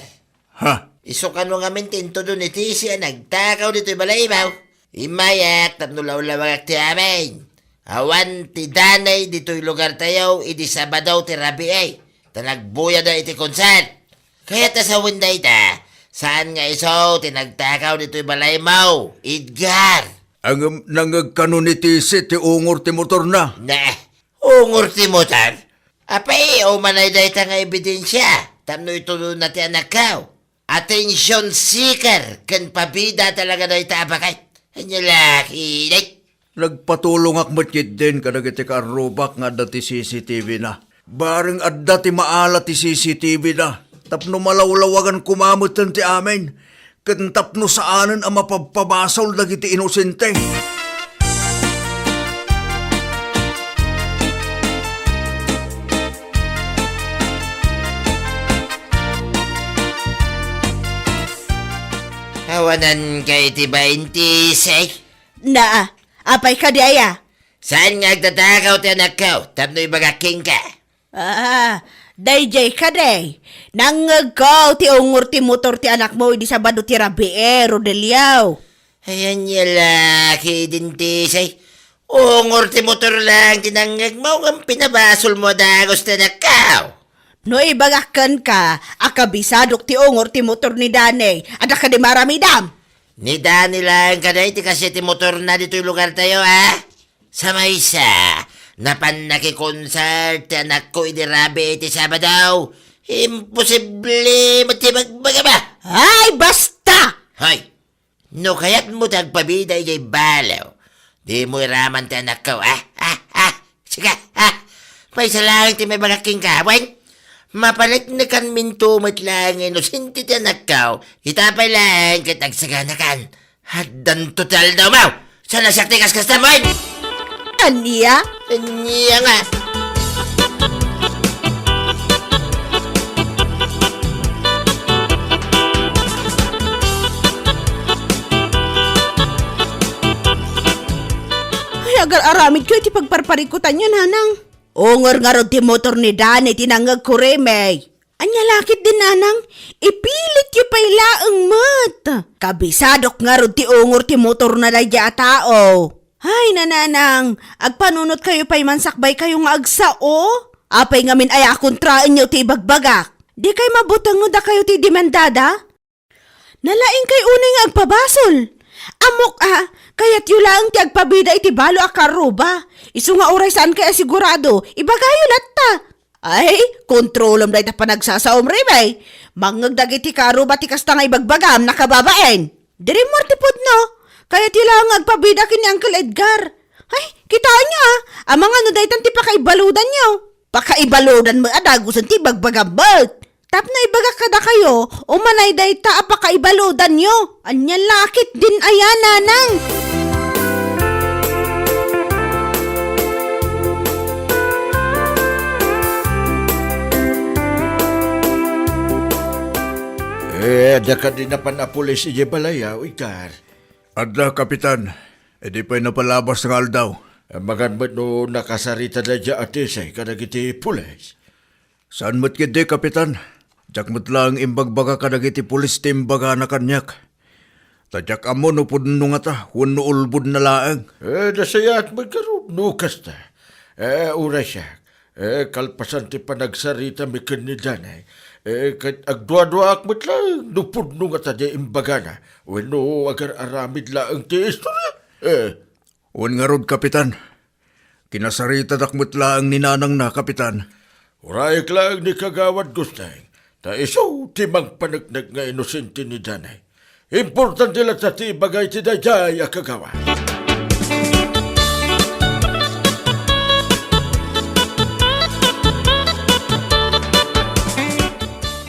Ha? Isu kano ngamin ti intudo ni Tisay a nagtakaw ditoy balaymo? Immayak tapno lawlawagak ti amin. Awan ti danay ditoy lugartayo idi Sabado ti rabii, ta nagbuyada iti concert. Kayat a sawen dayta, saan nga isu ti nagtakaw ditoy balaymo, Edgar? Ngem nangngeg kano ni Tisay ti ungor ti motorna? Nah, ungor ti motor? Apay, umanay dayta nga ebidensia tapno itudona ti anakko. Attention seeker ken pabida talaga dayta a baket. Ania la ketdin? Nagpatulongak met ketdin kadagiti kaarrubak nga adda ti C C T V na. Bareng adda ti maala ti C C T V na tapno malawlawagan koma metten ti amin, ken tapno saanen a mapabpabasol dagiti inosente. Awanan kay ti baintis, eh? Na, apay kadi aya? Saan nga agtatakaw ti anakko tapno ibagak kenka? Ah, daydiay kadi. Nangngegko ti ungor ti motor ti anakmo idi Sabado ti rabii, Rodelio. Ay, ania la ketdin, Tisay? Ungor ti motor laeng ti nangngegmo ngem pinabasolmo a dagus ti anakko. No ibagak kenka a kabisadok ti ungor ti motor ni Danny, adda kadi maaramidam? Ni Danny laeng kadi ti kaasi ti motorna ditoy lugartayo, a? Sa maysa, napan nakikonsert ti anakko idi rabii ti Sabado. Imposible met ti ibagbagam a. Ay, basta! Hoy! No kayatmo ti agpabida idiay balo, dimo iraman ti anakko, ah, ah, ah, sika, ah. Maysa laeng ti maibagak kenka, wen? Mapaneknekanminto met laeng nga inosente ti anakko, ita pay laeng ket agsaganakan. Addanto ti aldawmo! Saan a siak ti kaskastam, wen? Ania? Ania nga? Ay, agar-aramidko iti pagparparikutanyo, nanang. Ungor ngarud ti motor ni Danny ti nangngegko, Remy. Ania la ketdin, nanang? Ipilityo pay laeng met. Kabisadok ngarud ti ungor ti motorna daydiay a tao. Ay, nanang, agpanunotkayo pay man sakbaykayo nga agsao. Apay ngamin aya a kontraenyo ti ibagbagak? Dikay mabuteng no dakayo ti demandada? Nalaingkay unay nga agpabasol. Ammok a, kayatyo laeng ti agpabida iti balo a karruba. Isu nga uray saankay a sigurado, ibagayo latta. Ay, kontrolam dayta panagsasaom, Remy. Mangngeg dagiti karruba ti kasta nga ibagbagam, nakababain. Diri mo ti pudno. Kayatyo laeng nga agpabida ken ni Uncle Edgar. Ay, kitaenyo a, amangan no daytan ti pakaibaludanyo. Pakaibaludan met a dagusen ti ibagbagam met. Tapno ibagak kadakayo, umanay dayta a pakaibaludanyo. Ania la ketdin aya, nanang? Eh, adda kadi napan a pulis idiay balay, ah, Edgar? Adda, Kapitan. Idi pay napalabas nga aldaw. Amangan met no nakasarita daydiay a Tisay kadagiti pulis. Saan met ketdi, Kapitan. Diak met laeng imbagbaga kadagiti pulis ti imbagana kaniak. Ta diak ammo no pudno ngata wenno ulbodna laeng. Eh, nasayaat met ngarud no kasta. Eh, uray siak, eh, kalpasan ti panagsaritami ken ni Danny, eh, ket agduaduaak met laeng no pudno ngata ti imbagana wenno agar-aramid laeng ti istoria. Eh, Wen ngarud, Kapitan. Kinasaritadak met laeng ni nanangna, Kapitan. Urayek laeng ni Kagawad Gusteng, ta isu ti mangpaneknek nga inosente ni Danny. Importante latta ti ibagay ti daydiay a kagawad.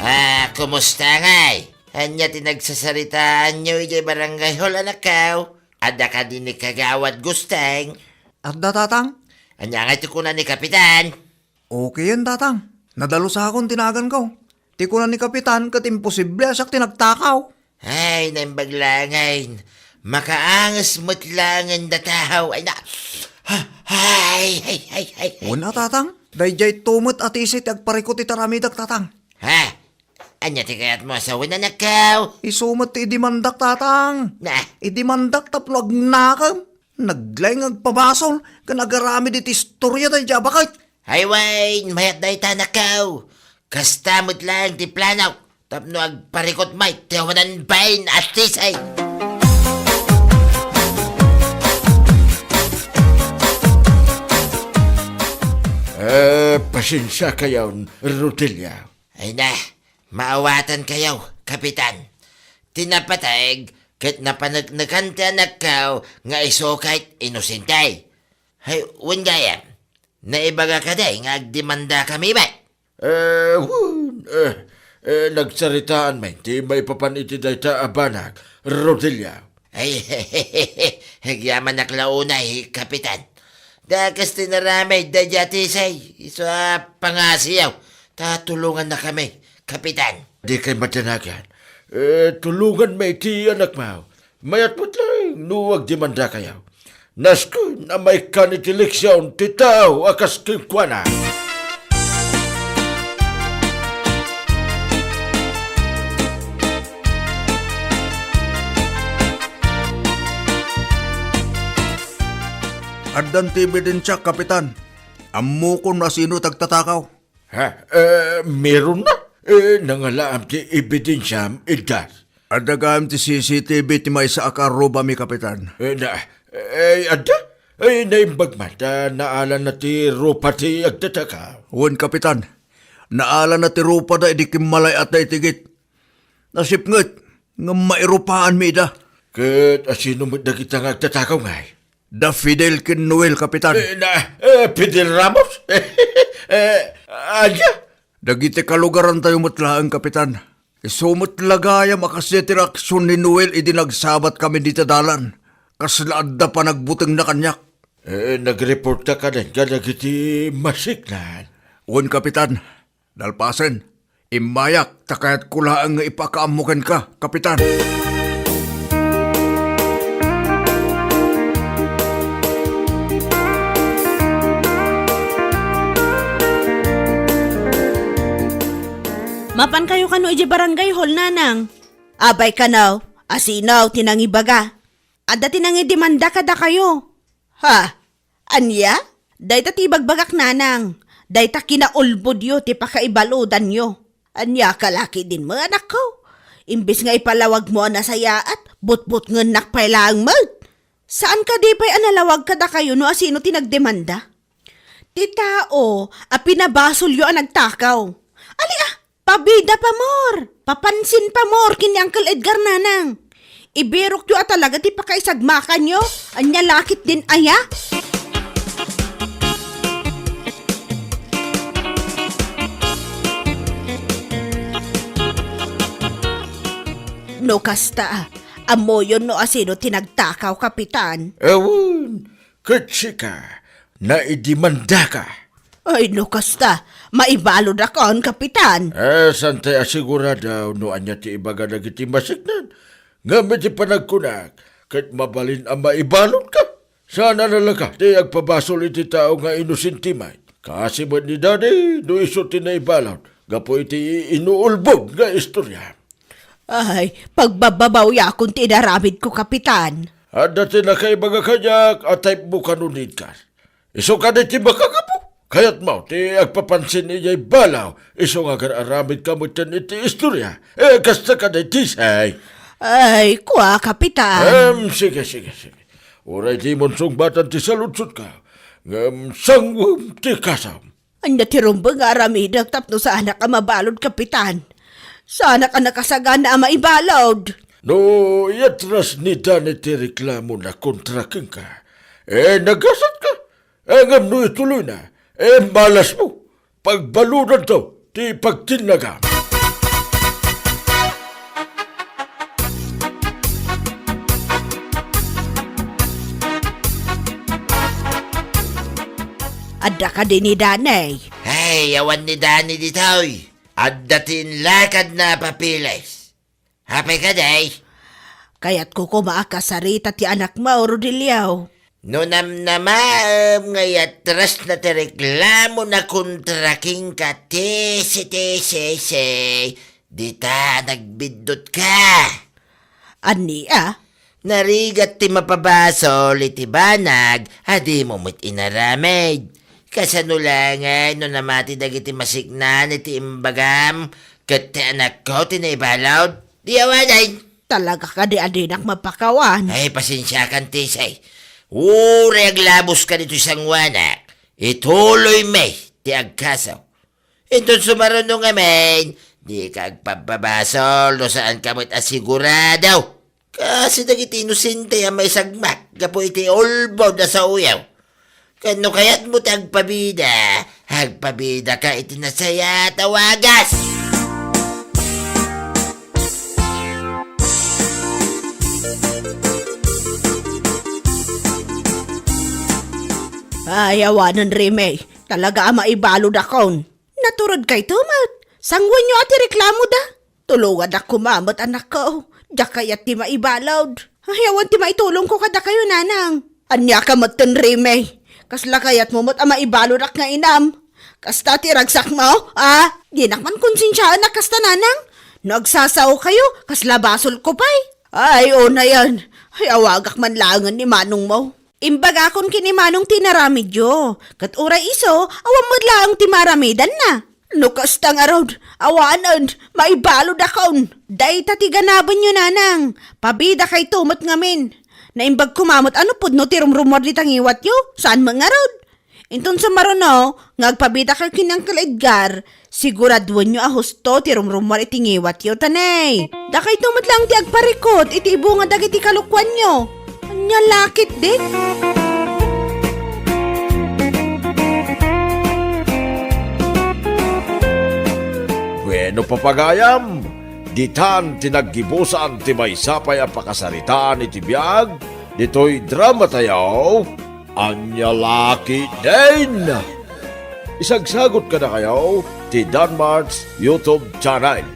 Ah, kumusta ngay? Ania ti nagsasaritaanyo idiay barangay hall, anakko? Adda kadi ni Kagawad Gusteng? Adda, Tatang. Ania ngay ti kuna ni Kapitan? Okayen, Tatang. Nadalusakon ti naganko. Ti kuna ni Kapitan ket imposible a siak ti nagtakaw. Ay, naimbag laengen. Makaanges met laengen dataw. Ay, na. Ay, ay, ay, ay, ay. Wen a, Tatang. Daydiay to met a Tisay ti agparikut iti aramidak, Tatang. Ha? Ania ti kayatmo a sawen, anakko? Isu met ti idimandak, Tatang. Na? Idimandak tapno agnakem. Naglaing nga agpabasol ken agaramid iti istoria daydiay a baket. Ay wen, mayat dayta, anakko. Kasta met laeng ti planok tapno agparikut met ti awanan bain a Tisay. Eh, pasensiakayon, Rodelia. Ay na, maawatankayo, Kapitan. Ti napateg ket napaneknekan ti anakko nga isu ket inosente. Hay, wen gayam, naibaga kadi nga agdemandakami met? Eh, wen, eh, eh, nagsaritaan met ti maipapan iti dayta a banag, Rodelia. Ay, agyamanak la unay, Kapitan. Dakes ti naramid daydiay a Tisay, isu a pangasiyo, ta tulongannakami, Kapitan. Dikay madanagan. Eh, tulonganmi ti anakmo. Mayat met laeng no agdemandakayo. Nasken a maikkan iti eleksion ti tao a kas kenkuana. Addan ti ebidensiak, Kapitan. Ammokon no asino ti agtatakaw. Ha? Eh, meron na? Eh, nangalaam ti ebidensiam, Edgar? Adda gayam ti C C T V ti maysa a karrubami, Kapitan. Eh, na, eh, adda? Eh, naimbag man ta naalana ti rupa ti agtatakaw. Wen, Kapitan. Naalana ti rupada idi kimmalay-atda iti gate. Nasipnget, ngem mairupaanmi ida. Ket asino met dagita nga agtatakaw ngay? Da Fidel ken Noel, Kapitan. Eh, na, eh, Fidel Ramos? Eh, ania? Dagiti kalugarantayo met laeng, Kapitan. Isu met la gayam a kasdiay ti reaksion ni Noel idi nagsabat kami dita dalan. Kasla adda panagbutengna kaniak. Eh, nagreportka kadi kadagiti masiknan? Wen, Kapitan. Nalpasen, immayak ta kayatko laeng nga ipakaammo kenka, Kapitan. Mapankayo kano idiay barangay hall, Nanang? Apay kano, asino ti nangibaga? Adda ti nangidemanda kadakayo. Ha? Ania? Dayta ti ibagbagak, Nanang. Dayta kinaulbodyo ti pakaibaludanyo. Ania ka la ketdin met, anakko? Imbes nga ipalawagmo a nasayaat, butbutngennak pay laeng met. Saan kadi pay a nalawag kadakayo no asino ti nagdemanda? Ti tao a pinabasolyo a nagtakaw. Ali a, pabida pamor! Papansin pamor ken ni Uncle Edgar, Nanang. Ibirokyo a talaga ti pakaisagmakanyo. Ania la ketdin aya? No kasta, ammoyon no asino ti nagtakaw, Kapitan. Awan, ket sika, naidemandaka. Ay, no kasta, maibaludakon, Kapitan. Eh, saan ti asigurado no ania ti ibaga dagiti masiknan? Ngem iti panagkunak, ket mabalin a maibaludka. Saan a nalaka ti agpabasol iti tao nga inosente met. Kaasi met ni Daddy, no isu ti naibalud, gapu iti inuulbod nga istorya. Ay, pagbababawayakon ti inaramidko, Kapitan. Adda ti nakaibaga kaniak a type mo kano ni Edgar. Isu kadi ti makagapu. Kayatmo ti agpapansin idiay balaw, isu nga agar-aramidka metten iti istorya. Eh, kasta kadi ti say. Ay, kua, Kapitan. Em, sige, sige, sige. Uray dimon sungbatan ti saludsodko, ngem sanguem ti kasam. Ania ti rumbeng nga aramidek tapno saanak a mabalud, Kapitan? Saanak a nakasagana a maibalud. No iatras ni Danny ti reklamona kontra kenka, eh, nagasatka. Eh, ngem no ituloyna, eh, malasmo. Pagbaludanto ti pagtinnagam. Adda kadi ni Danny? Hey, awan ni Danny ditoy. Adda ti inlakadna a papeles. Apay kadi? Kayatko koma a kasarita ti anakmo, Rodelio. No namnamaem nga iatras na ti reklamona kontra kenka, tisi, tisi, dita a nagbiddutka. Ania? Narigat ti mapabasol iti banag a dimo met inaramid. Kasano la ngay no namati dagiti masiknan iti imbagam ket ti anakko ti naibalud? Di awanen. Talaga kadi a dinak mapakawan? Ay, pasensiakan, Tisay. Uray aglaboska ditoy sanguanak, ituloymi ti agkaso. Inton sumaruno ngamin, dika agpabbabasol no saanka met a sigurado. Kaasi dagiti inosente a maisagmak gapu iti ulbod a saoyo. Ken no kayatmo ti agpabida, agpabidaka iti nasayaat a wagas. Ay, awanen, Reme. Talaga a maibaludakon. Naturedkayto met. Sanguenyo a ti reklamoda. Tulongadak koma met, anakko. Diak kayat ti maibalud. Ay, awan ti maitulongko kadakayo, Nanang. Ania ka metten, Reme? Kasla kayatmo met a maibaludak nga inam? Kasta ti ragsakmo, a? Dinak man konsensiaan a kasta, Nanang. No agsasaokayo, kasla basolko pay. Ay, unayen. Ay, awagak man laengen ni manongmo. Imbagakon ken ni Manong ti inaramidyo, ket uray isu, awan met laeng ti maaramidanna. No kasta ngarud, awanen, maibaludakon. Dayta ti ganabenyo, Nanang. Pabidakayto met ngamin. Naimbag koma met a no pudno ti rumrumuar dita ngiwatyo, saan met ngarud. Inton sumaruno nga agpabidakyo ken ni Uncle Edgar, siguraduenyo a husto ti rumrumuar iti ngiwatyo, ta ne, dakayto met laeng ti agparikut iti ibunga dagiti kalokuanyo. Ania la ketdin? Bueno, papagayam, ditan ti naggibusan ti maysa pay a pakasaritaan iti biag ditoy dramatayo. Ania la ketdin? Isagsagot kadakayo ti Danmart's YouTube channel.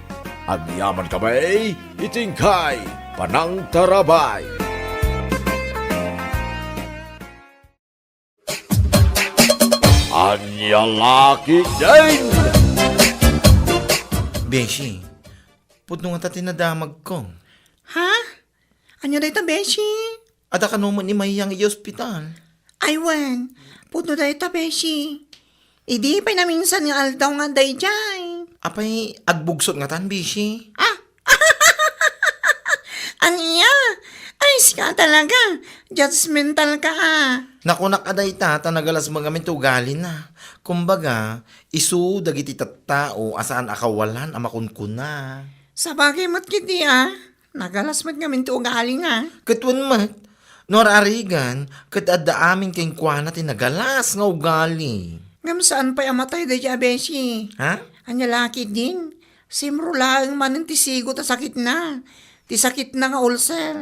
Agyamankami iti inkay panangtarabay. Ania la ketdin? Beshi, pudno ngata ti nadamagko. Ha? Ania dayta, Beshi? Adda kano met ni Mayang iti ospital? Ay wen, pudno dayta, Beshi. Idi pay naminsan nga aldaw nga adda idiay. Apay, agbugsot ngatan, Beshi? Ah! Ania? Ay, sika talaga. Judgmental ka, ah. Nakunak a dayta, ta nagalas met ngamin ti ugalina. Kumbaga, isu dagiti tattao a saan a kawalan a makunkuna. Sabagay met ketdi, ah. Nagalas met ngamin ti ugalina. Ket wen met, no ar-arigan, ket adda amin kenkuana ti nagalas nga ugali. Ngem saan pay a matay daydiay a beshi? Ha? Ania la ketdin? Simro laeng manen ti sigot a sakitna. Ti sakitna nga ulcer.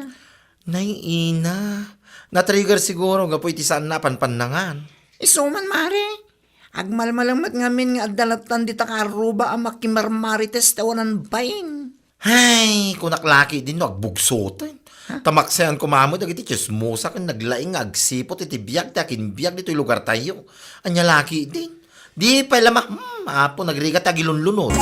Nay, ina. Na-trigger siguro gapu iti saanna a panpannangan. Isu man, mare. Agmalmalem met ngamin nga adda lattan dita kaarruba a makimarmarites ti awanan bain. Hay, kunak la ketdin no agbugsoten. Ha? Ta maksayan koma met dagiti tsismosa ken naglaing nga agsiput iti biag ti akinbiag ditoy lugartayo. Ania la ketdin? Di pay la ma-, hmm, Apo, nagrigat ti agilunlunod.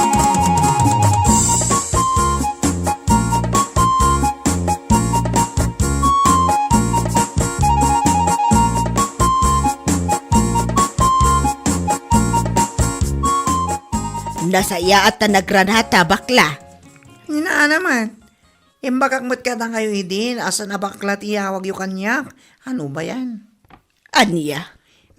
Nasayaat ta nagranata, bakla. Ni naana met. Imbagak met kadakayo idi, a saan a bakla ti iyawagyo kaniak. Ano ba yan? Ania?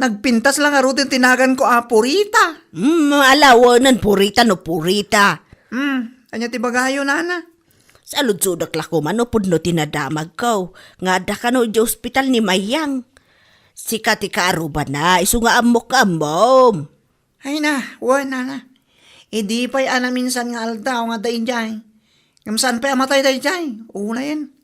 Nagpintas la ngaruden ti naganko a Purita. Hmm, alawenen Purita no Purita. Hmm, ania ti bagayo, nana? Saludsodek la koma no pudno ti nadamagko nga adda kano idiay ospital ni Mayang. Sika ti kaarrubana, isu nga ammok nga ammom. Ay na, wen, nana. Idi pay a naminsan nga aldaw nga adda idiay. Ngem saan pay a matay daydiay? Unayen.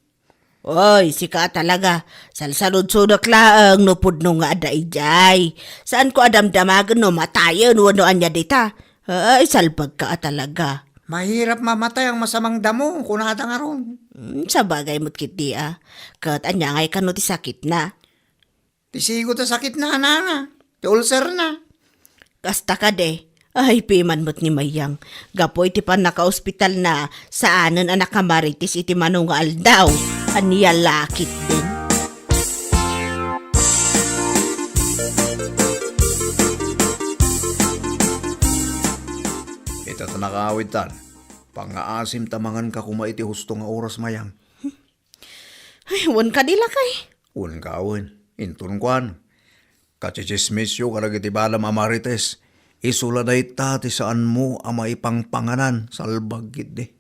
Oy, sika talaga. Salsaludsodek laeng no pudno nga adda idiay. Saanko a damdamagen no matayen wenno ania dita. Ay, salbagka a talaga. Mahirap mamatay ang masamang damo, kunada ngarud. Hmm, sabagay met ketdi a. Ket ania ngay kano ti sakitna? Ti sigot a sakitna, nana. Ti ulcerna. Kasta kadi, ay, piman met ni Mayang. Gapu iti pannakaospitalna, saanen a nakamarites iti mano nga aldaw. Ania la ketdin? Ita ta nakaawidtan. Pangngaasim ta manganka koma iti husto nga oras, Mayang. Ay, wen kadi lakay. Wen ka, wen. Inton kuan. Kachichismisyo kadagiti balam a marites. Isu la dayta ti saanmo a maipangpanganan, salbag ketdi.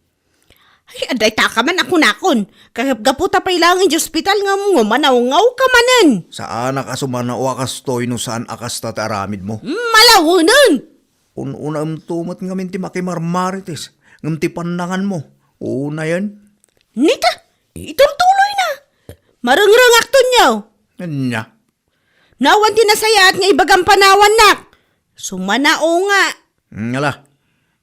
Ay, adda dayta ka man a kunakon. Kagapgapu ta pay laeng idiay ospital nga ngumanawngaw ka manen. Saanak a sumanao a kastoy no saan a kasta ti aramidmo. Malawenen! Un-unaemto met ngamin ti makimarmarites, ngem ti pannanganmo, unayen. Nita, iturtuloyna. Marengrengaktonyo. Ania? Nawan ti nasayaat nga ibagam panawannak. Sumanao nga. Hmm, ala,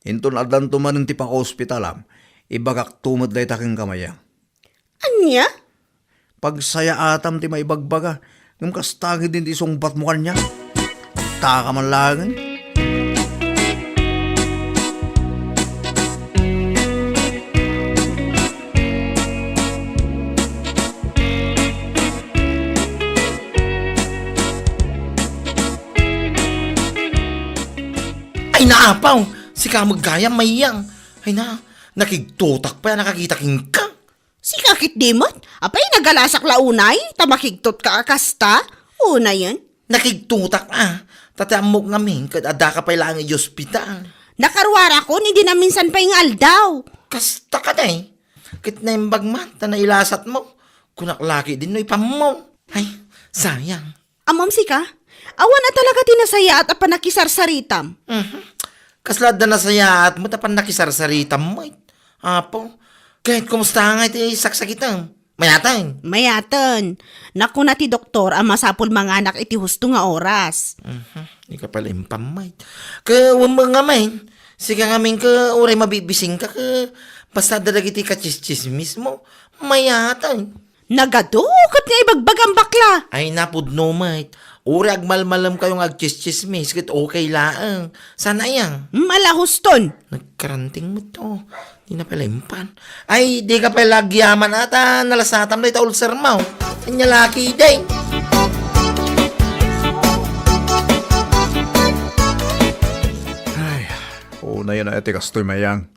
inton addanto manen ti pakaospitalam, ibagakto met dayta kenka, Mayang. Ania? Pagsayaatam ti maibagbaga, ngem kasta ketdin ti sungbatmo kaniak. Taka man laengen. Ay, naapaw! Sika met gayam, Mayang. Ay na, nakigtotak pay a nakakita kenka. Sika ketdi met? Apay, nagalasak la unay, ta makigtotka a kasta? Unayen. Nakigtutak a, ta ti ammok ngamin ket addaka pay laeng idiay ospital. Nakaruarakon idi naminsan pay nga aldaw. Kasta kadi? Ket naimbag man ta nailasatmo. Kunak laki din no ipammo. Ay, sayang. Ammom sika? Awan a talaga ti nasayaat a panakisarsaritam. Mhm. Kasla adda nasayaat met a panakisarsaritam met. Apo, ket kumusta nga iti saksakitam? Mayaten? Mayaten. Nakuna ti doktor a masapul manganak iti husto nga oras. Mhm. Ika pala impam met. Ket wen met ngamin, sika ngamin ket uray mabibisingka ket basta adda dagiti kachischismismo. Mayaten. Nagadu ket nga ibagbagam bakla. Ay, napudno met. Uray agmalmalemkayo nga agchischismis ket okay laeng. Saan aya? Malahuston. Nagkaranting met to. Di na pala impan. Ay, di ka pala agyaman ata. Nalasatam na ita ulcer mo. Anya laki, day. Ay, una yan ay ti kastoy, Mayang.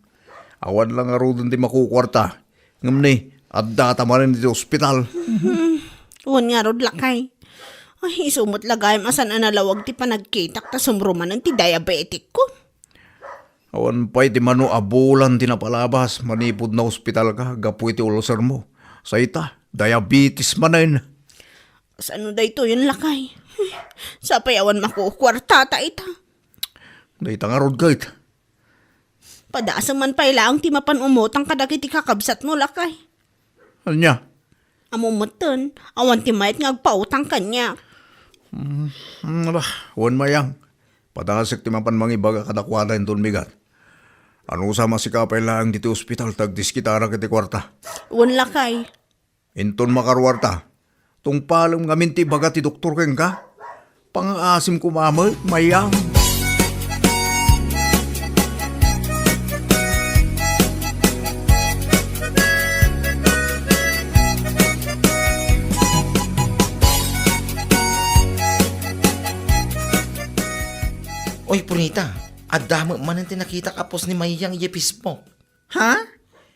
Awan lang ngaruden ti makukuarta. Ngem ni, addata manen iti ospital. Hmm, wen ngarud, lakay. Ay, isu met la gayam a saan a nalawag ti panagkitak ta sumrumanen ti diabetic ko. Awan pay ti mano a bulan ti napalabas manipud naospitalka gapu iti ulcer mo. Sa ita, diabetes manen. Saan no daytoyen, lakay? Sapay awan makukuartata ita. Dayta ngarud ket. Padasem man pay laeng ti mapan umutang kadagiti kakabsatmo, lakay. Ania? Ammom metten, awan ti mayat nga agpautang kaniak. Mm, mm, ala, wen, Mayang. Padasek ti mapan mangibaga kadakuada inton bigat. Anusa, masika pay laeng ditoy ospital ta agdiskitarak iti kuarta. Wen, lakay. Inton makaruarta, tungpalem ngamin ti ibaga ti doktor kenka. Pangaasim koma met, Mayang. Oy, Purita, adda met manen ti nakitak a post ni Mayang idiay Facebook. Ha?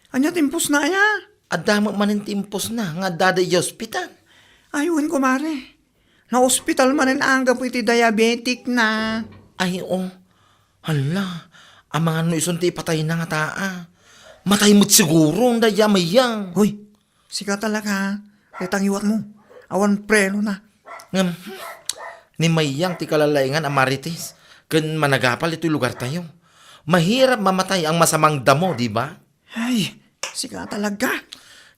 Ania ti impostna aya? Adda met manen ti impostna nga addada idiay ospital. Ay, wen, kumare. Naospital manen anggapo iti diabetic na. Ay, o. Hala, amangan no isun ti ipatayna ngata a. Matay met siguro, dayta a Mayang. Hoy, sika talaga, ha? Dayta ngiwatmo. Awan preno na. Ngem, hmm, ni Mayang ti kalalaingan a marites ken managapal itoy lugartayo. Mahirap mamatay ang masamang damo, di ba? Ay, sika talaga.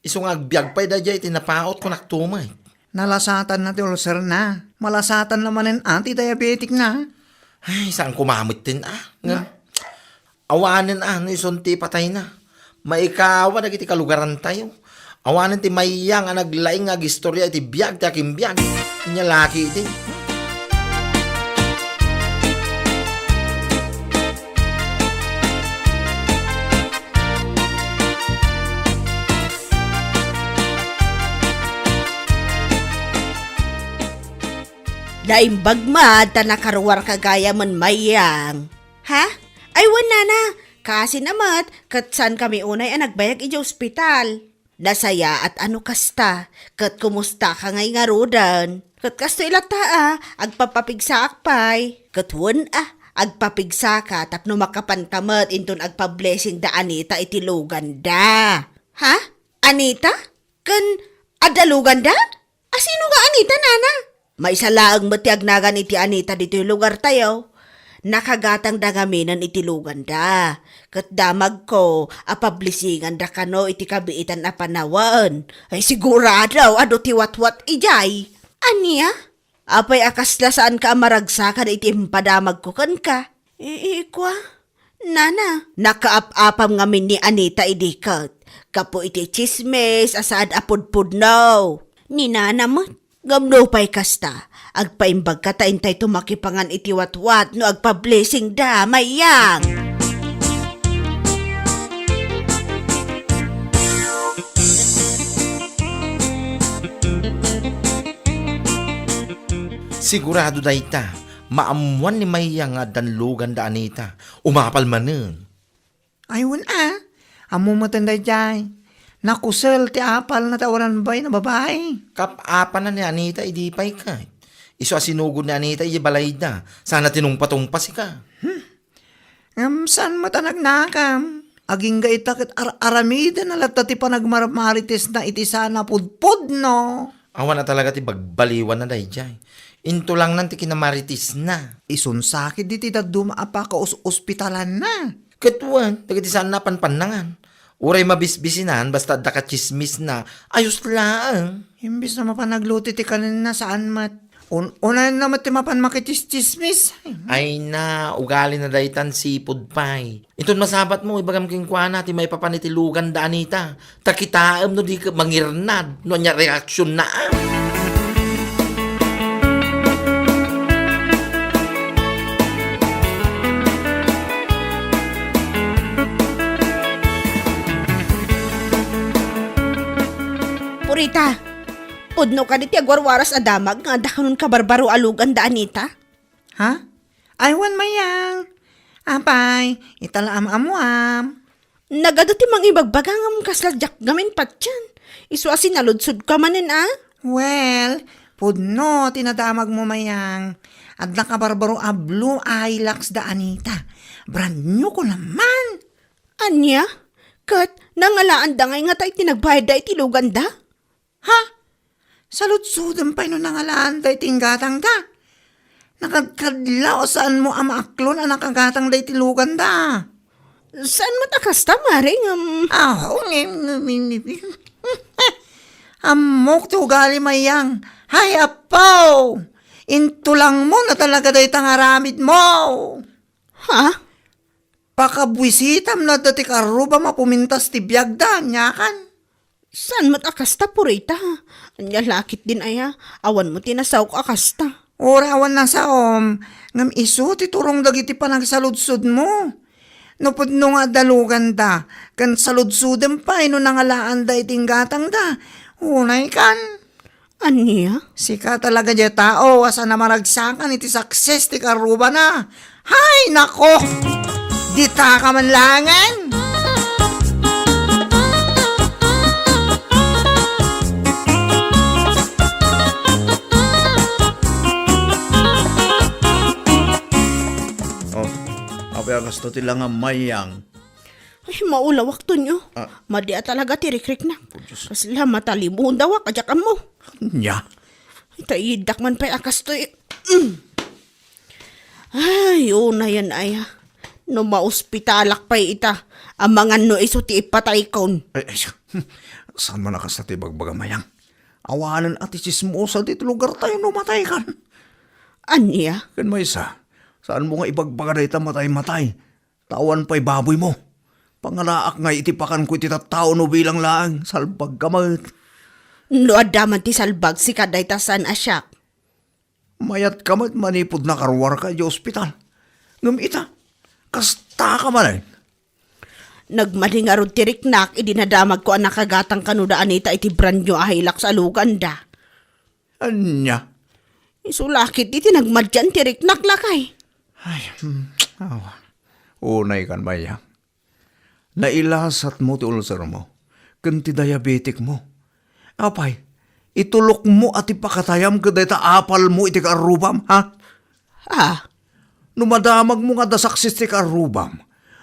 Isu nga agbiag pay daydiay iti napaut ko naktumay. Nalasatan na ti ulcer na. Malasatan na manen a ti diabetic na. Ay, saan ko mametten a? Nga, awanen a, no isun ti patay na. Maikawa dagiti kalugarantayo. Awanen ti Mayang a naglaing nga agistorya iti biag ti akimbiag. Nia laki iti. Naimbag met ta nakaruarka gayamen, Mayang. Ha? Ay, wen, nana. Kaasi na met, ket saankami unay a nagbayag idiay ospital. Nasayaat a no kasta, ket kumustaka ngay ngaruden? Ket kastoy latta a, agpapapigsaak pay. Ket wen a, agpapigsaka tapno makapanka met inton agpa-blessing da Anita iti luganda. Ha? Anita? Ken adda luganda? A sino nga Anita, nana? Maysa laeng met ti agnagan iti Anita ditoy lugartayo. Nakagatangda ngaminen iti luganda. Ket damagko a pablisinganda kano iti kabiitan a panawen. Ay, sigurado, adu ti watwat idiay. Ania? Apay a kasla saanka a maragsakan iti impadamagko kenka? I-, ikua? Nana, nakaap-apam ngamin ni Anita idi ket gapu iti tsismis a saan a pudpudno. Ni Nana met, ngem nupay kasta, agpaimbagka ta intayto makipangan iti watwat no agpa-blessing da, Mayang. Sigurado dayta, maammuan ni Mayang nga addan lugan da Anita. Umapal manen. Ay, wen a. Ammo metten daydiay. Nakusel ti apalna ta awanan bain a babai. Kap-apana ni Anita idi pay ket. Isu a sinugod ni Anita idiay balayda, sana tinungpatungpa sika. Ngem saan met a nagnakam? Agingga ita ket ar-aramiden a latta ti panagmarmaritisna iti saan a pudpudno. Awan a talaga ti bagbaliwanna daydiay. Intulangnan ti kinamaritisna. Isun sakit diti dadduma a pakaus-ospitalanna. Ket wen, dagiti saan a panpannangan. Uray mabisbisinan, basta adda katsismisna, ayos laeng. Imbes na mapan nagluto ti kanenna, saan met. Un-, unayenna met ti mapan makitsismis. Ay na, ugalina daytan sipud pay. Inton masabatmo, ibagam kenkuana ti maipapan iti lugan da Anita. Ta kitaem no di ka mangirnad, no ania reaksion na, ah. Purita, pudno kadi ti agwarwaras a damag nga adda kanon kabarbaro a lugan da Anita? Ha? Ay, wen, Mayang. Apay, ita la am-ammuam. Nagadu ti mangibagbaga ngem kasla diak ngamin patien. Isu a sinaludsodka manen, a? Well, pudno ti nadamagmo, Mayang. Adda kabarbaro a blue Hilux da Anita. Brand new ko naman. Ania? Ket nangalaanda ngay ngata iti nagbayadda iti luganda? Ha? Saludsodem pay no nangalaanda iti inggatangda. Nakadkadlaw a saanmo a maaklon a nakagatangda iti luganda. Saan met a kasta, Mare, ngem? Aw, ngem, ngem, ngem, ngem. Ammok ti ugali, Mayang. Hay, apo! Intulangmo na talaga dayta nga aramidmo. Ha? Pakabuisitam no adda ti karrubam a pumintas ti biagda, aniakan? Saan met a kasta, Purita? Ania la ketdin aya? Awan met ti nasaok a kasta. Uray awan nasaom, ngem isu ti turong dagiti panagsaludsodmo. No pudno nga adda luganda, ken saludsodem pay no nangalaanda iti inggatangda. Unay kan. Ania? Sika talaga diay tao a saan a maragsakan iti success ti karrubana. Hay, nako! Ditaka man laengen! Oh, apay a kasta ti langam, Mayang? Ay, maulawak, Tonyo. Ah. Madi a talaga ti rikriknak. Oh, Diyos. Kasla matalimudawak, a diak ammo. Ania? Ay, ta iddak man pay a kastoy. Mm. Ay, unayen aya. No maospitalak pay ita, amangan no isu ti ipataykon. Ay, ay, saan man a kasta ti ibagbaga, Mayang? Awanen a ti tsismosa ditoy lugartayo no mataykan. Ania? Ken maysa, saanmo nga ibagbaga dayta matay-matay? Ta awan pay baboymo. Pangalaak ngay iti pakanko iti tattao no bilang laeng, salbagka met. No adda man ti salbag, sika dayta saan a siak. Mayatka met manipud nakaruarka idiay ospital. Ngem ita, kastaka manen. Nagmadi ngarud ti riknak idi nadamagko a nakagatang kano da Anita iti brand new a Hilux a luganda. Ania? Isu la ketdi ti nagmadian ti riknak, lakay. Ay, hmm, awa. Unay kan, Mayang. Nailasatmo ti ulsermo ken ti diabetikmo. Apay, itulokmo a ti pakatayam ket dayta apalmo iti kaarrubam, ha? Ah. No madamagmo nga adda success ti kaarrubam,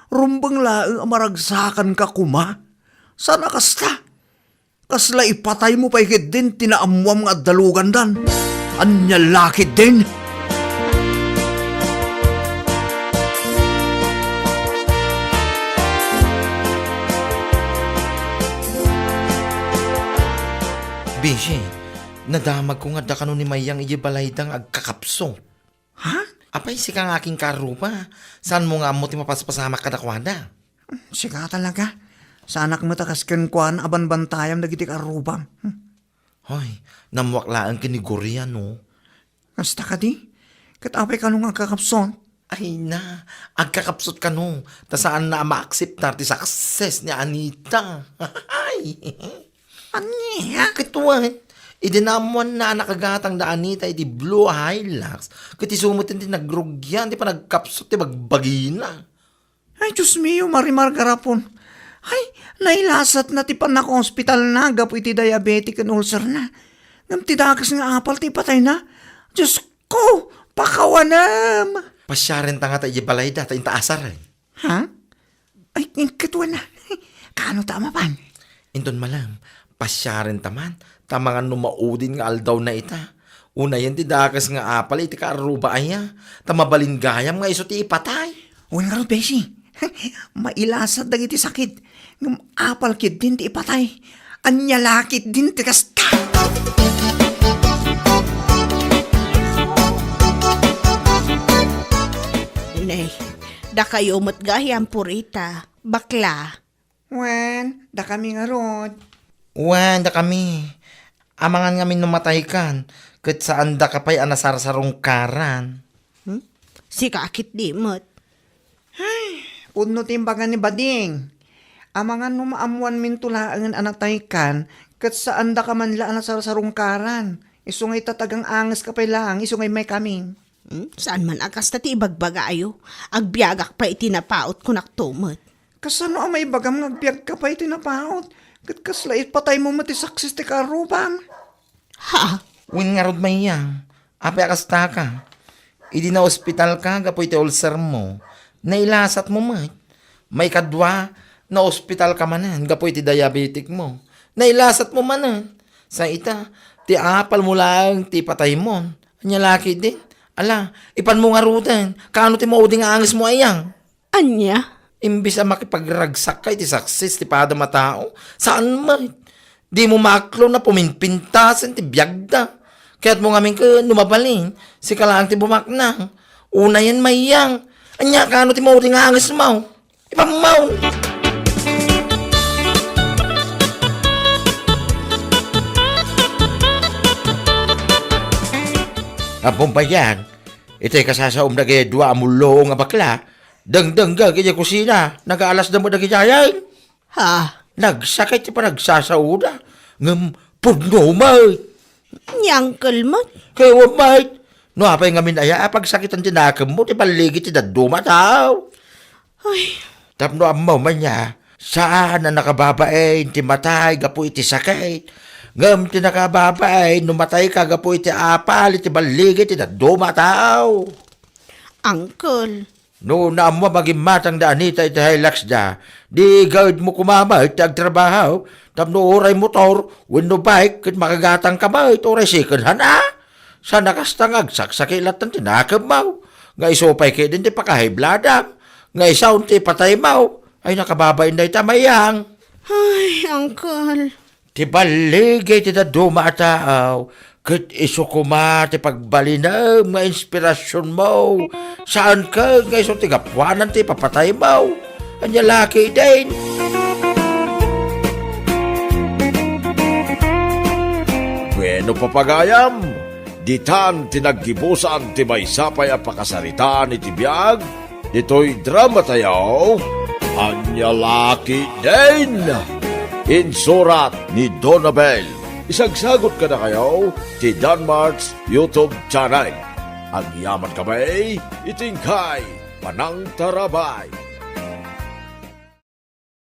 rumbeng laeng a maragsakanka koma. Saan a kasta? Kasla ipataymo pay ketdin ti naammoam nga adda lugandan. Ania la ketdin? Bishi, nadamagko nga adda kano ni Mayang idiay balayda nga agkakapsot. Ha? Apay, sika nga akin kaarruba, saanmo nga ammo ti mapaspasamak kadakuada? Sika talaga. Saanak met a kas kenkuana a banbantayam dagiti kaarrubam. Hmm. Hoy, nammuak laeng ken ni Gloria, no? Kasta kadi? Ket apay kano nga agkakapsot? Ay na, agkakapsot kano, ta saanna a maakseptar ti success ni Anita. Ay! Ania? Ket wen, idi naammoanna a nakagatang da Anita iti blue a Hilux, ket isu met ti nagrugian ti panagkapsot ti bagbagina. Ay, Dios mio, Marimar Garapon. Ay, nailasatna ti pannakaospitalna gapu iti diabetic ken ulcerna. Ngem ti dakes nga apal ti ipatayna, Diosko, pakawanem! Pasiarenta ngata idiay balayda, ta inta asaren. Ha? Ay, ket wen a. Kaano ta a mapan? Inton malem, pasiarenta man, ta amangan no maudin nga aldawna ita. Unayen ti dakes nga apal iti kaarruba aya, ta mabalin gayam nga isu ti ipatay. Wen ngarud, besi. Mailasat dagiti sakit, ngem apal ketdin ti ipatay. Ania la ketdin ti kasta? Nay, dakayo met gayam, Purita, bakla. Wen, dakami ngarud. Wen, dakami. Amangan ngamin no mataykan, ket saandaka pay a nasarsarungkaran. Hmm? Sika ketdi met. Ay, pudno ti imbaga ni Bading. Amangan no maammuanminto laengen a nataykan, ket saandaka man la a nasarsarungkaran. Isu nga ita, tagang-angeska pay laeng, isu nga immaykami. Hmm? Saan man a kasta ti ibagbagayo? Agbiagak pay iti napaot, kunakto met. Kasano a maibagam nga agbiagka pay iti napaot? Ket kasla ipataymo met ti saksis ti kaarrubam? Ha? Wen ngarud, Mayang, apay a kastaka? Idi naospitalka gapu iti ulsermo, nailasatmo met. Maikadua, naospitalka manen gapu iti diabeticmo. Nailasatmo manen. Sa ita, ti apalmo laeng ti ipataymon. Ania la ketdin? Ala, ipanmo ngaruden. Kaano ti maudi nga angesmo, Mayang? Ania? Imbes a makipagragsakka iti saksis ti padam a tao, saan met. Dimo maaklo a puminpintasen ti biagda. Kayatmo ngamin ket no mabalin, sika laeng ti bumaknang. Unayen, Mayang. Ania, kaano ti maudi nga angesmo? Ipammaw! Apo, Mayang, iti kasasaom dagiti dua a mulluong a bakla, dengdengngeg idiay kusina, nagaalasda met dagidiay. Ha? Nagsakit ti panagsasaoda, ngem pudno met. Ni Uncle met? Kaywan met. No apay ngamin aya a pagsakitan ti nakemmo ti balligi ti dadduma a tao? Ay. Tapno ammo man aya, saan a nakababain ti matay gapu iti sakit, ngem ti nakababain no matayka gapu iti apal iti balligi ti dadduma a tao. Uncle, No naammo a magimatang da Anita iti Hiluxda, di gaydmo koma met ti agtrabaho, tapno uray motor wenno bike ket makagatangka met uray second hand a. Saan a kasta nga agsaksakit latta ti nakemmo, nga isu pay ketdin ti paka-high bloodam, nga isu ti ipataymo. Ay, nakababain dayta, Mayang. Ay, Uncle. Ti balligi ti dadduma a tao, ket isu koma ti pagbalinem nga inspirasionmo. Saan ket nga isu ti gapuanan ti ipapataymo. Ania la ketdin? Bueno, papagayam, ditan ti naggibusan ti maysa pay a pakasaritaan iti biag ditoy dramatayo, Ania la ketdin? Insurat ni Donabel. Isagsagut kadakayo ti Danmart's YouTube channel. Agyamankami iti inkay panangtarabay.